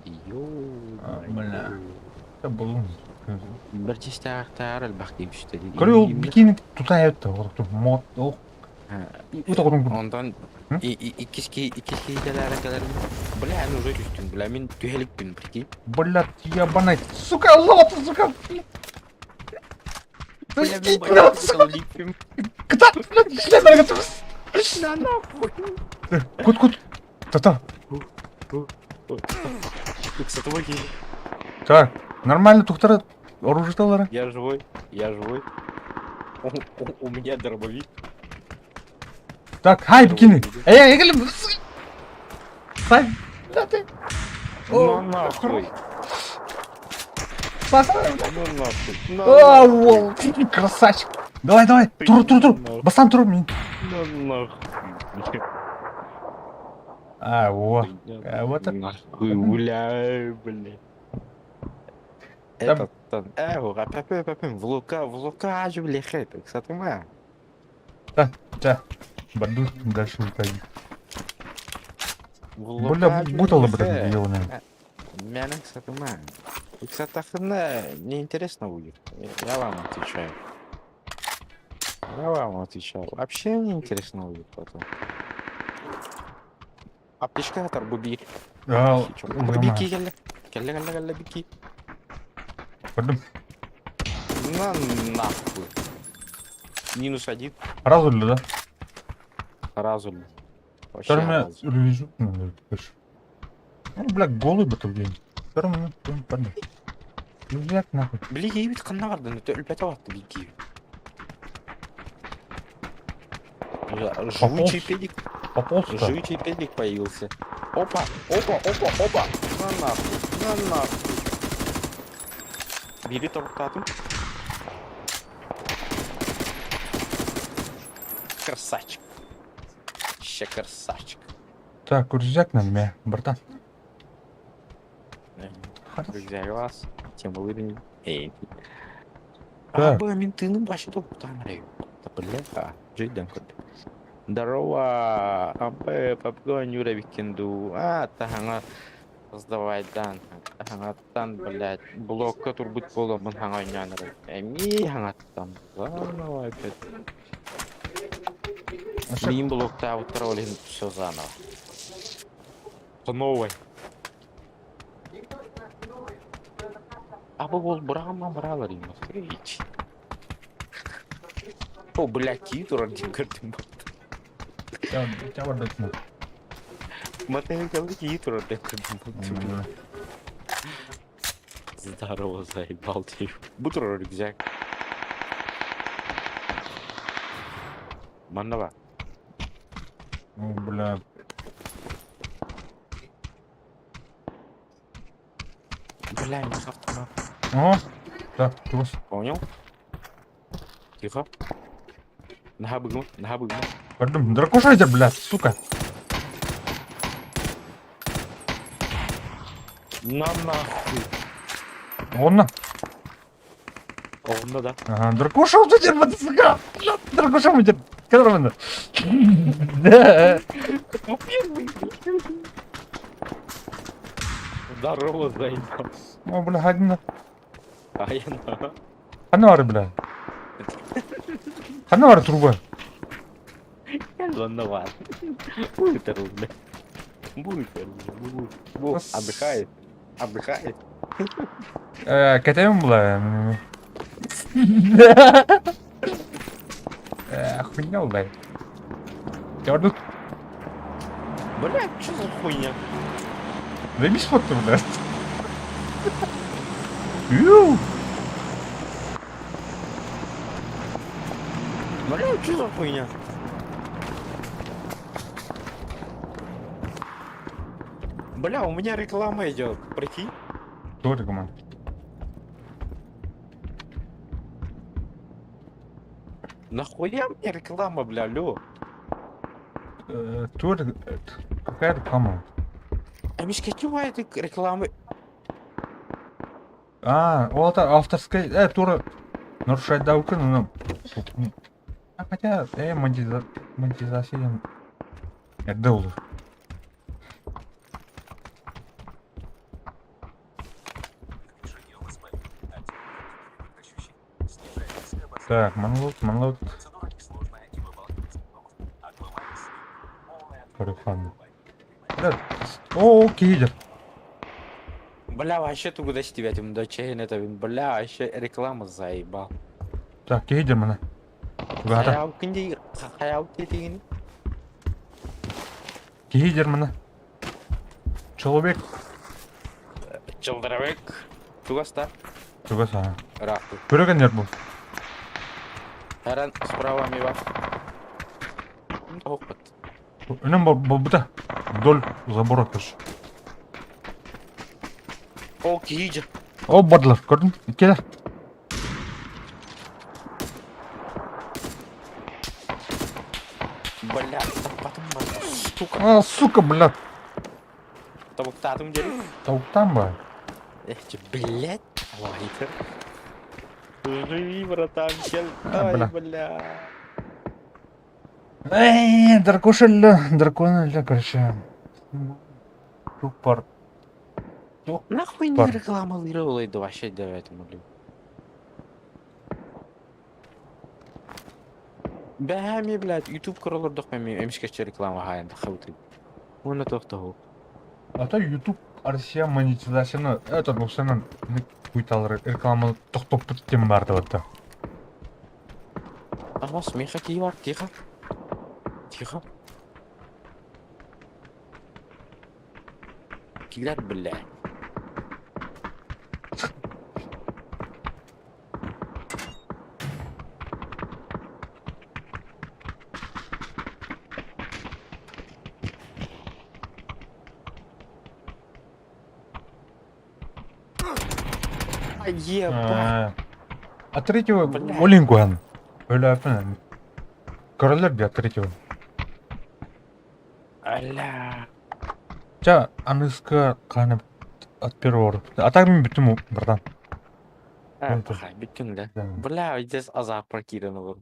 А, бля. Это был. Бір чистақтар элбэх киириште Көрө ол бикини тута өттө. Мод ол. Онтон иккис киителэрэ кэлэрин бля, ну уже түстүм, бля, мин түһэликпин, прикинь. Блядь, ебаный. Сука, золото, сука. Бля, мин блядь, Куда? Блядь, шлем На нахуй. Кут, кут. Та-та. Так, нормально, тухтара оружие талара. Я живой, я живой. У меня дробовик. Так, хай, бикини. Эй, эй, эй, Сай, да ты. Ну нахуй. Сай. Ну нахуй. О, вол, красавчик. Давай, давай, тур, тур, тур. Бастан тур, мин. Ну нахуй. А, во. А, вот это. Нахуй, гуляй, блин. Этот, там, в лука же, бля, хэт, кстати, ма. Так, так. Баду дальше улетай. Бля, бутылы, блядь, ебаные. Меня, кстати, ма. Кстати, неинтересно будет. Я вам отвечаю. Я вам отвечаю. Вообще неинтересно будет потом. Аптечка бубир. Бики кэллэ. Кэллэ, кэллэ, кэллэ, бики. Пардон. На нахуй. Минус один. Сразу ли, да? Сразу ли. Вообще Второй сразу. ревизию. Ну, бля, голый бы ты, блин. Второй минут, пардон. Блядь, нахуй. Били киһибит ханна бардын, өлбөтө батты били киһи. Живучий педик, Пополз-то. живучий педик появился. Опа, опа, опа, опа. На нахуй, на нахуй. Бери тортату. Красавчик. Ще красавчик. Так, рюкзак на меня, братан. Рюкзак вас. Тем выберем. Эй. Так. А, мин тыным вообще там Да бля, жиден код. Здорово, АБ, папга, Нюра Викенду. А, тахана создавай дан. Таханаттан, блядь, блокка турбут боломун хаңа Эми хаңаттан. Заново опять. Мин блокта утролин все заново. По новой. А бол брама брала рима. О, бля, китур один картин. Я барда. Матей китур один картин. Здорово, заебал ты. Бутро рюкзак. Маннова. Ну, бля. Бля, не автомат. О, так, ты Понял? Тихо. Нога быгма, нога быгма. Пардон, дракошайдер, бля, сука. На нахуй. Он на. Он да. Ага, дракоша идет, сука. Бля, дракоша идет. Кэл Роман. Здорово, заебал. О, бля, хадина. Айна. Ханна бар, бля. Ханна бар труба. Онно бар. Будет бля. Будет бля. Бу, отдыхает. Отдыхает. Э, кэтэбин була. Э, хуйня була. Ордук. Бля, что за хуйня? Заебись фотка, бля. Ю! Бля, что за хуйня? Бля, у меня реклама идет, прикинь. Кто реклама? Нахуя мне реклама, бля, алло? Э, кто Какая реклама? А мишка, этой рекламы? А, ол это авторская, тура нарушать давка, но... А хотя, монетизация эрдэ olur. Так, манлот, манлот. Реклама. Да, о, кидер. Бля, вообще ты куда тебя тем дочей это, бля, вообще реклама заебал. Так, кидер мана. Гата. Хаяу кинди, хаяу тетигин. Кидер мана. Человек. Человек. Тугаста. Тугаса. Рахту. Көреген ер бұл. Харан справа мива. Опыт. Үнем бұл бұта. Вдоль забора көрші. О, киджи. О, бадлар, көрдің? Келер. Бля, потом, сука. А, сука, бля. Табуктатым дери. Тауықтан ба? Эх, че, блядь. Лайкер. Живи, братан, чел. А, Ай, бля. бля. Эй, дракоша дракона ля, короче. Тупор. Нахуй не Пар. реклама лырылайды вообще деп айтым блин. Бәми, блядь, YouTube көрөлөрдөх мен эмишкече реклама хайында хабытый. Оны тоқтоғу. А то YouTube Россия монетизацияны, это бұл сенен куйталар реклама тоқтоп біткен бар деп атты. Алмас, меха бар, тихо. Тихо. Килер, блядь. Ебать. А третьего Бля. Олингуан. Өлі әпін. Королер бе третьего. Аля. Ча, аныска қанып от первого. А так мен бүтім, братан. А, Это- пахай, бүттүң да. Бля, здесь азап прокидано.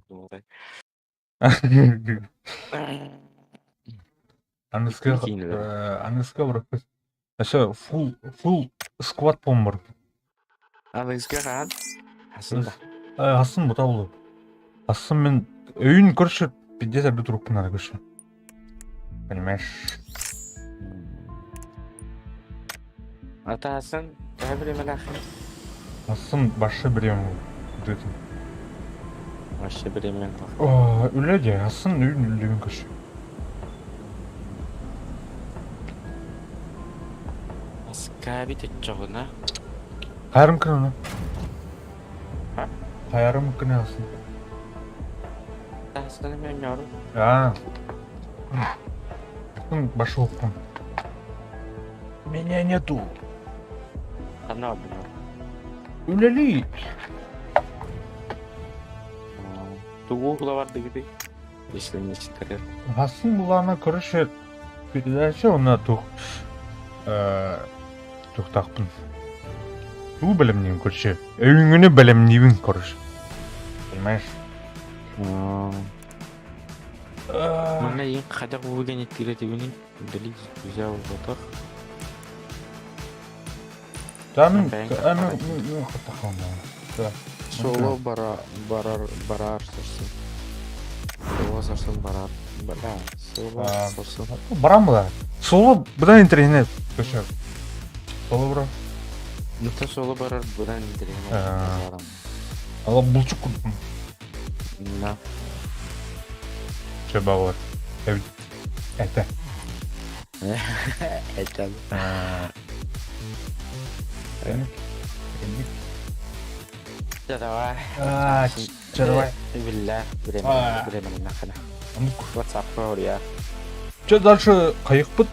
Аныска, Прикинь, да. аныска бір. Вообще, фул, фул сквад пом бар. Аныска хан. Асында. Асын бұта болды. Асын мен үйін көрші, пиздец әбді тұрып надо көрші. Понимаешь? Ата асын, тәбір мелахи. Асын башы біреуін дүтін. Вообще біремен. Үлі де, асын үйін үлеген көрші. Аска бит жоғына. Қайрым күні оны. А? Қайрым күні асын. Асын мен yorум. А. Асын башы оқпын. Меня нету. Ана бұны. Үлели. Тугу бар дегиди. Если не секрет. Асын бұлана короче, передача она тух тухтақпын. Ту білімнен короче. Үйіңіні білімнейбін короче. Понимаешь? Манна ийин хайдах бу иттиир этибиний? Удалить взял ботах. Тамын Бэйэҥ аны таптаҕай. Да. Соло бара барар барар сарсын. Соло сарсын барар. Бля, соло сарсын. Барам была. Соло быдан интернет. Көчө. Соло бра. Ну-то соло барар быдан интернет. Ала булчук курдум. Да. Че балар. Это. Это. Да давай. А, че давай. Биллэ, время, время нахана. WhatsApp я. Че дальше хайықпыт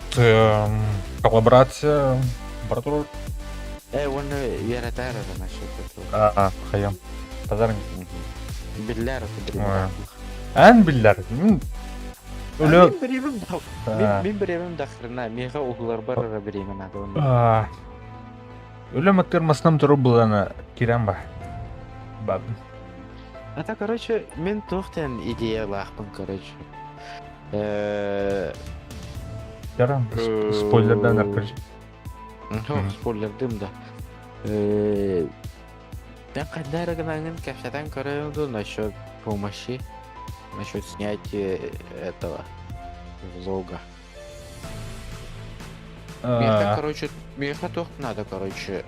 коллаборация баратур. Уонна үөрэтээр эрэ насчет этого. А, хайам. Тазарың. Биллэр это Эн биллэр. Өлө. Мин бириэмэм да хрена, миэхэ уһуларбар эрэ бириэмэ надо онно. Өлө маттыр маснам туру булана кирен ба. Баб. Это, короче, мин туох диэн идеялаахпын, короче. Ярам, спойлердан аркырж. Ну, спойлердым да. Мен хайда эрэ гынаҥын кэпсэтэн көрөйүҥ дуу насчет помощи, насчет снятия этого влога. Миэхэ, короче, миэхэ туох надо, короче,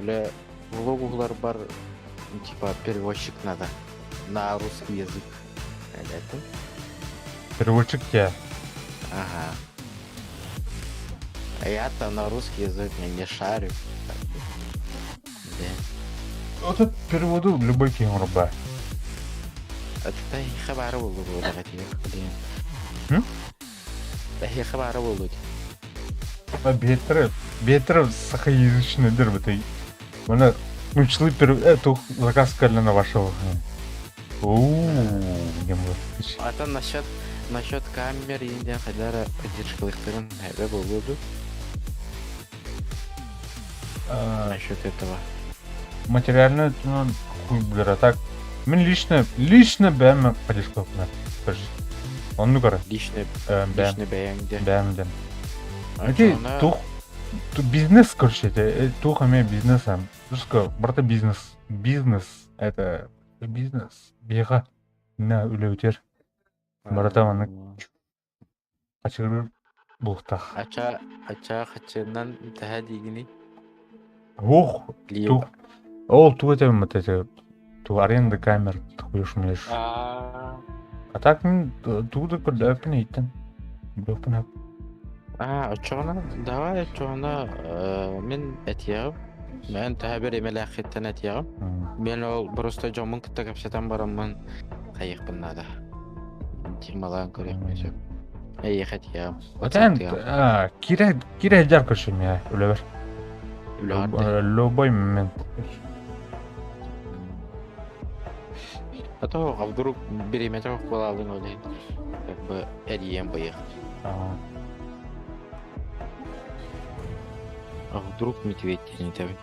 бля, влог уһуларбар типа переводчик надо на русский язык. Это? Переводчик тебе. Ага. А я-то на русский язык я не шарю. Да. Вот это переводу любой киһи руба. Это хабары болду блин. Хабары болду. Бетер, бетер сахаязычный дыр бытай. Мана учли пер тух заказ на вашего. Оу, не может. А там насчет камер инден хайдара поддержкалыктарын хайбе болду. Насчет этого. Материально, ну, хуй бля, так. Мен лично бэм поддержка Он ну кара. Лично, лично бэйэҥ Бэм дем. Эти тух бизнес, короче, это тух аме бизнес. Русского, брата бизнес. Бизнес, это бизнес. Бега на үлеутер. Барата маны ачырыр бултах. Ача, ача хачынан таха дигини. Ох, тух. Ол ту это вот эти ту аренда камер хуешь млеш. А так туда куда пнейтен. Бөхпүнэ. А, очоҕуна давай очоҕуна мин этиэҕим. Мен таһа бер эмэлээххиттэн этиэҕим. Мен ол просто дьоммун кытта кэпсэтэн бараммын хайыахпын наада. Темалаан көрүөхпүн сөп. Эйиэхэ этиэҕим. Отен кире кире жар көрсүм үлэбэр. Любой момент. А то а вдруг бириэмэтэ буолаалын ол иһин как бы эрийэн быйах. А вдруг медведь диэтэбин.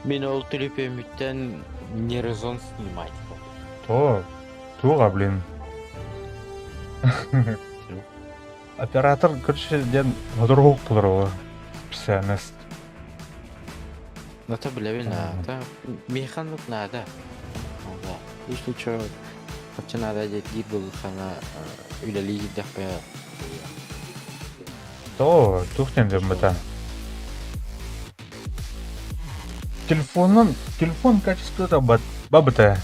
Мин ол төлөпүөммүттэн не резон снимать. То, туга, блин. Оператор, короче, ден водорог пудрового. Специальность. Ну это билэбин это механик надо. Да. Если что, вообще надо диир буоллаххына үлэлии киирдэхпэ То, тухтен деп бата. Телефонун, телефон качество это бабыта.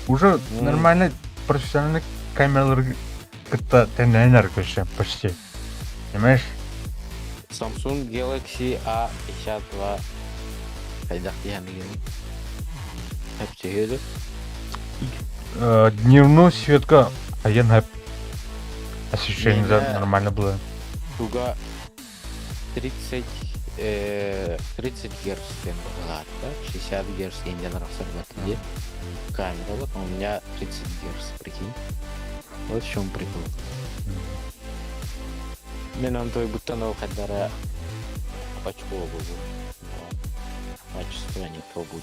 Уже нормально профессиональный камералар кытта тэннэнэр көрсө почти. Понимаешь? Samsung Galaxy A52 хайдах диэхэнигин Хэпсиһиэли Дневной светка а освещение да, нормально было. Туга 30 30 Гц диэн быһыылаах да 60 Гц диэн арахсарбат дии камера вот у меня 30 Гц прикинь вот в чем прикол. Мен онтуйбуттан ол хайдара очко буолуо качество не то будет.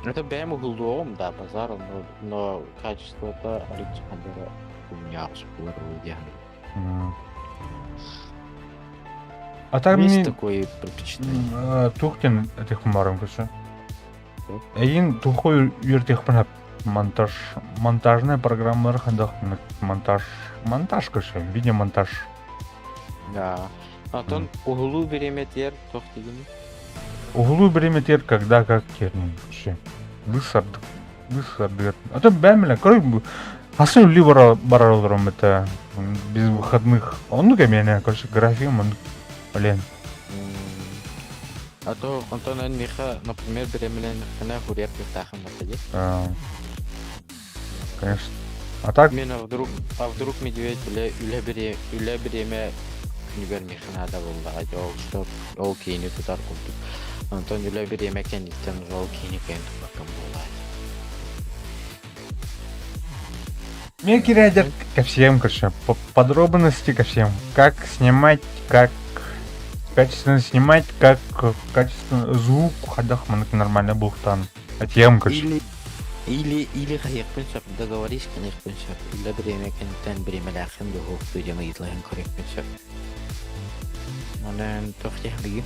Это бэйэм уһуллуоҕум да, базар, но качествота арыычча хуйня буолар диэн. А так Есть мне такое предпочитание. Туох диэн этиэхпин баарым көрсө. Эйин тухой үөртиэхпин монтаж монтажная программалар хандах монтаж монтаж көрсө видеомонтаж. Да. Антон уһулуу бириэмэтигэр туох дигини? Уһулуу бириэмэтигэр когда как кернин көрсө. Бысардык бысардык. А то бэм короче Асы үлли барар олором это без выходных. Оннук эмиэ короче графигым оннук. Блин. А то онтон эн миэхэ, например, бириэмэлэннэххинэ хуриар кыахтаахын барда дии. Конечно. А так... Мен а вдруг медведь үлэ үлэ бириэмэ үлэ бириэмэ күнүгэр миэхэ наада буоллаҕа дии ол что ол киини тутар курдук. Онтон үлэ бириэмэ кэнниттэн ол киини кыайан туппаккын буоллаҕа дии. Мне кирядер ко всем, короче, по подробности ко всем. Как снимать, как качественно снимать, как качественно звук ходах нормально был там. А тем, короче. Или или или хайыахпын сөп, договорись гыныахпын сөп, үлэ бириэмэ кэнниттэн бириэмэлээххин дуһуохтуу диэн ыйыталаһан көрүөхпүн сөп. Онон туох диэхпиний?